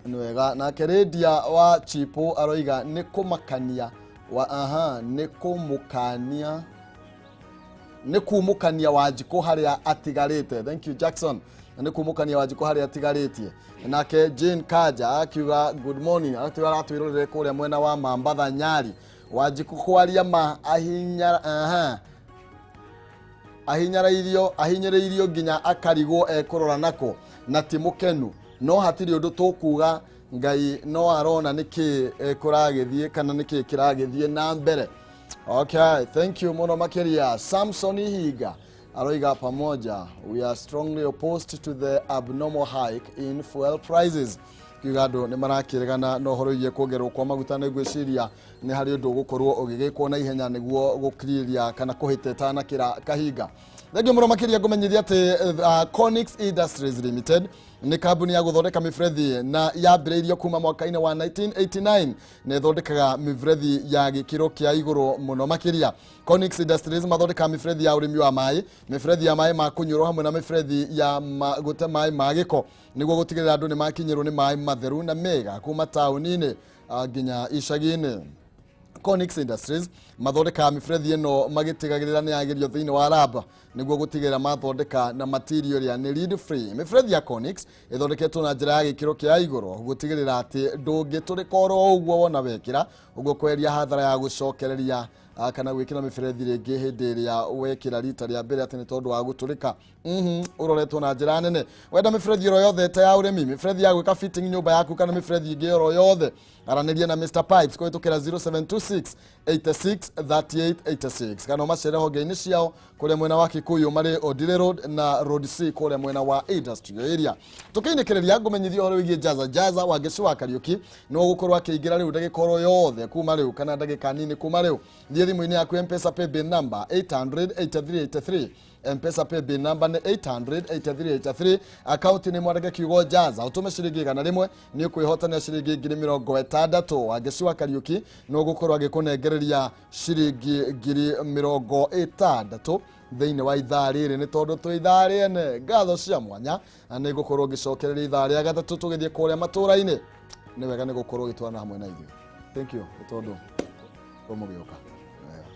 Nĩ wega. Nake Rĩndia wa Chipo aroiga nĩ kũmakania wa aha nĩ kũmũkania nĩ kumũkania Wanjikũ harĩa atigarĩte. Thank you Jackson. Nĩ kumũkania Wanjikũ harĩa atigarĩtie. Nake Jane Kaja akiuga good morning, atwĩra aratwĩrorere kũrĩa mwena wa Mambatha Nyari. Wanjikũ kwaria ma ahinya aha ahinyarairio ahinyĩrĩirio nginya akarigwo ekũrora nako na ti mũkenu, no hatirĩ ũndũ tũkuga Ngai no arona nĩkĩ kũragĩthiĩ kana nĩkĩ kĩragĩthiĩ na mbere. Okay, thank you mũno makĩria. Samson Ihinga aroiga pamoja, we are strongly opposed to the abnormal hike in fuel prices. Kiuga andũ nĩ marakĩregana na ũhoro wĩgiĩ kuongererwo kwa maguta na ngwĩciria nĩ harĩ ũndũ ũgũkorwo ũgĩgĩkwo na ihenya nĩguo gũkirĩrĩria kana kũhĩta ĩtanakĩra kahinga. Thengiũ mũno makĩria. Ngũmenyithia atĩ Conix Industries Limited nĩ kambuni ya gũthondeka mĩberethi na yambĩrĩirio kuma mwaka-inĩ wa 1989 na ĩthondekaga mĩberethi ya gĩkĩro kĩa igũrũ mũno makĩria. Conix Industries mathondekaga mĩberethi ya ũrĩmi wa maĩ, mĩberethi ya maĩ ma kũnyuĩrwo hamwe na mĩberethi ya gũte maĩ ma gĩko nĩguo gũtigĩrĩra andũ nĩ makinyĩrwo nĩ maĩ matheru na mega kuma taũni-inĩ nginya icagi-inĩ. Conix Industries mathondekaga mĩberethi ĩno magĩtigagĩrĩra nĩ yagĩrio thĩinĩ wa lab nĩguo gũtigĩrĩra mathondeka na material ĩrĩa nĩ lead free. Mĩberethi ya Conix ĩthondeketwo na njĩra ya gĩkĩro kĩa igũrũ gũtigĩrĩra atĩ ndũngĩtũrĩka oro ũguo wona wekĩra, ũguo kweheria hathara ya gũcokereria kana gwĩkĩra mĩberethi rĩngĩ hĩndĩ ĩrĩa wekĩra rita rĩa mbere atĩ nĩ tondũ wa gũtũrĩka. Ũroretwo na njĩra nene. Wenda mĩberethi oro yothe ta ya ũrĩmi, mĩberethi ya gwĩka fitting nyũmba yaku kana mĩberethi ĩngĩ oro yothe, aranĩria na Mr Pipes kũhĩtũkĩra 0726 86 38 86 kana ũmacere honge-inĩ ciao kũrĩa mwena wa Kikuyu marĩ Odile Road na Road C kũrĩa mwena wa Industrial Area. Tũkĩinĩkĩrĩria ngũmenyithia ũhoro wĩgiĩ Jaza Jaza wa Ngeci wa Kariũki nĩwe ũgũkorwo akĩingĩra rĩu ndagĩka oro yothe kuma rĩu kana ndagĩka nini kuma rĩu. Thiĩ thimũ-inĩ yaku M-Pesa paybill number 800 8383. M-Pesa paybill number nĩ 800 8383. Akaunti nĩ mwandĩke kiugo Jaza ũtũme ciringi 100 nĩ ũkwĩhotanĩra ciringi 60,000. Wangeci wa Kariũki nĩ ũgũkorwo agĩkũnengereria ciringi 60,000 thĩinĩ wa ithaa rĩrĩ nĩ tondũ twĩ ithaa rĩene. Ngatho cia mwanya na nĩ ngũkorwo ngĩcokereria ithaa rĩa gatatũ tũgĩthiĩ kũrĩa matũra-inĩ. Nĩ wega nĩ gũkorwo ũgĩtwarana hamwe na ithuĩ. Thank you nĩ tondũ mũgĩũka. Wega.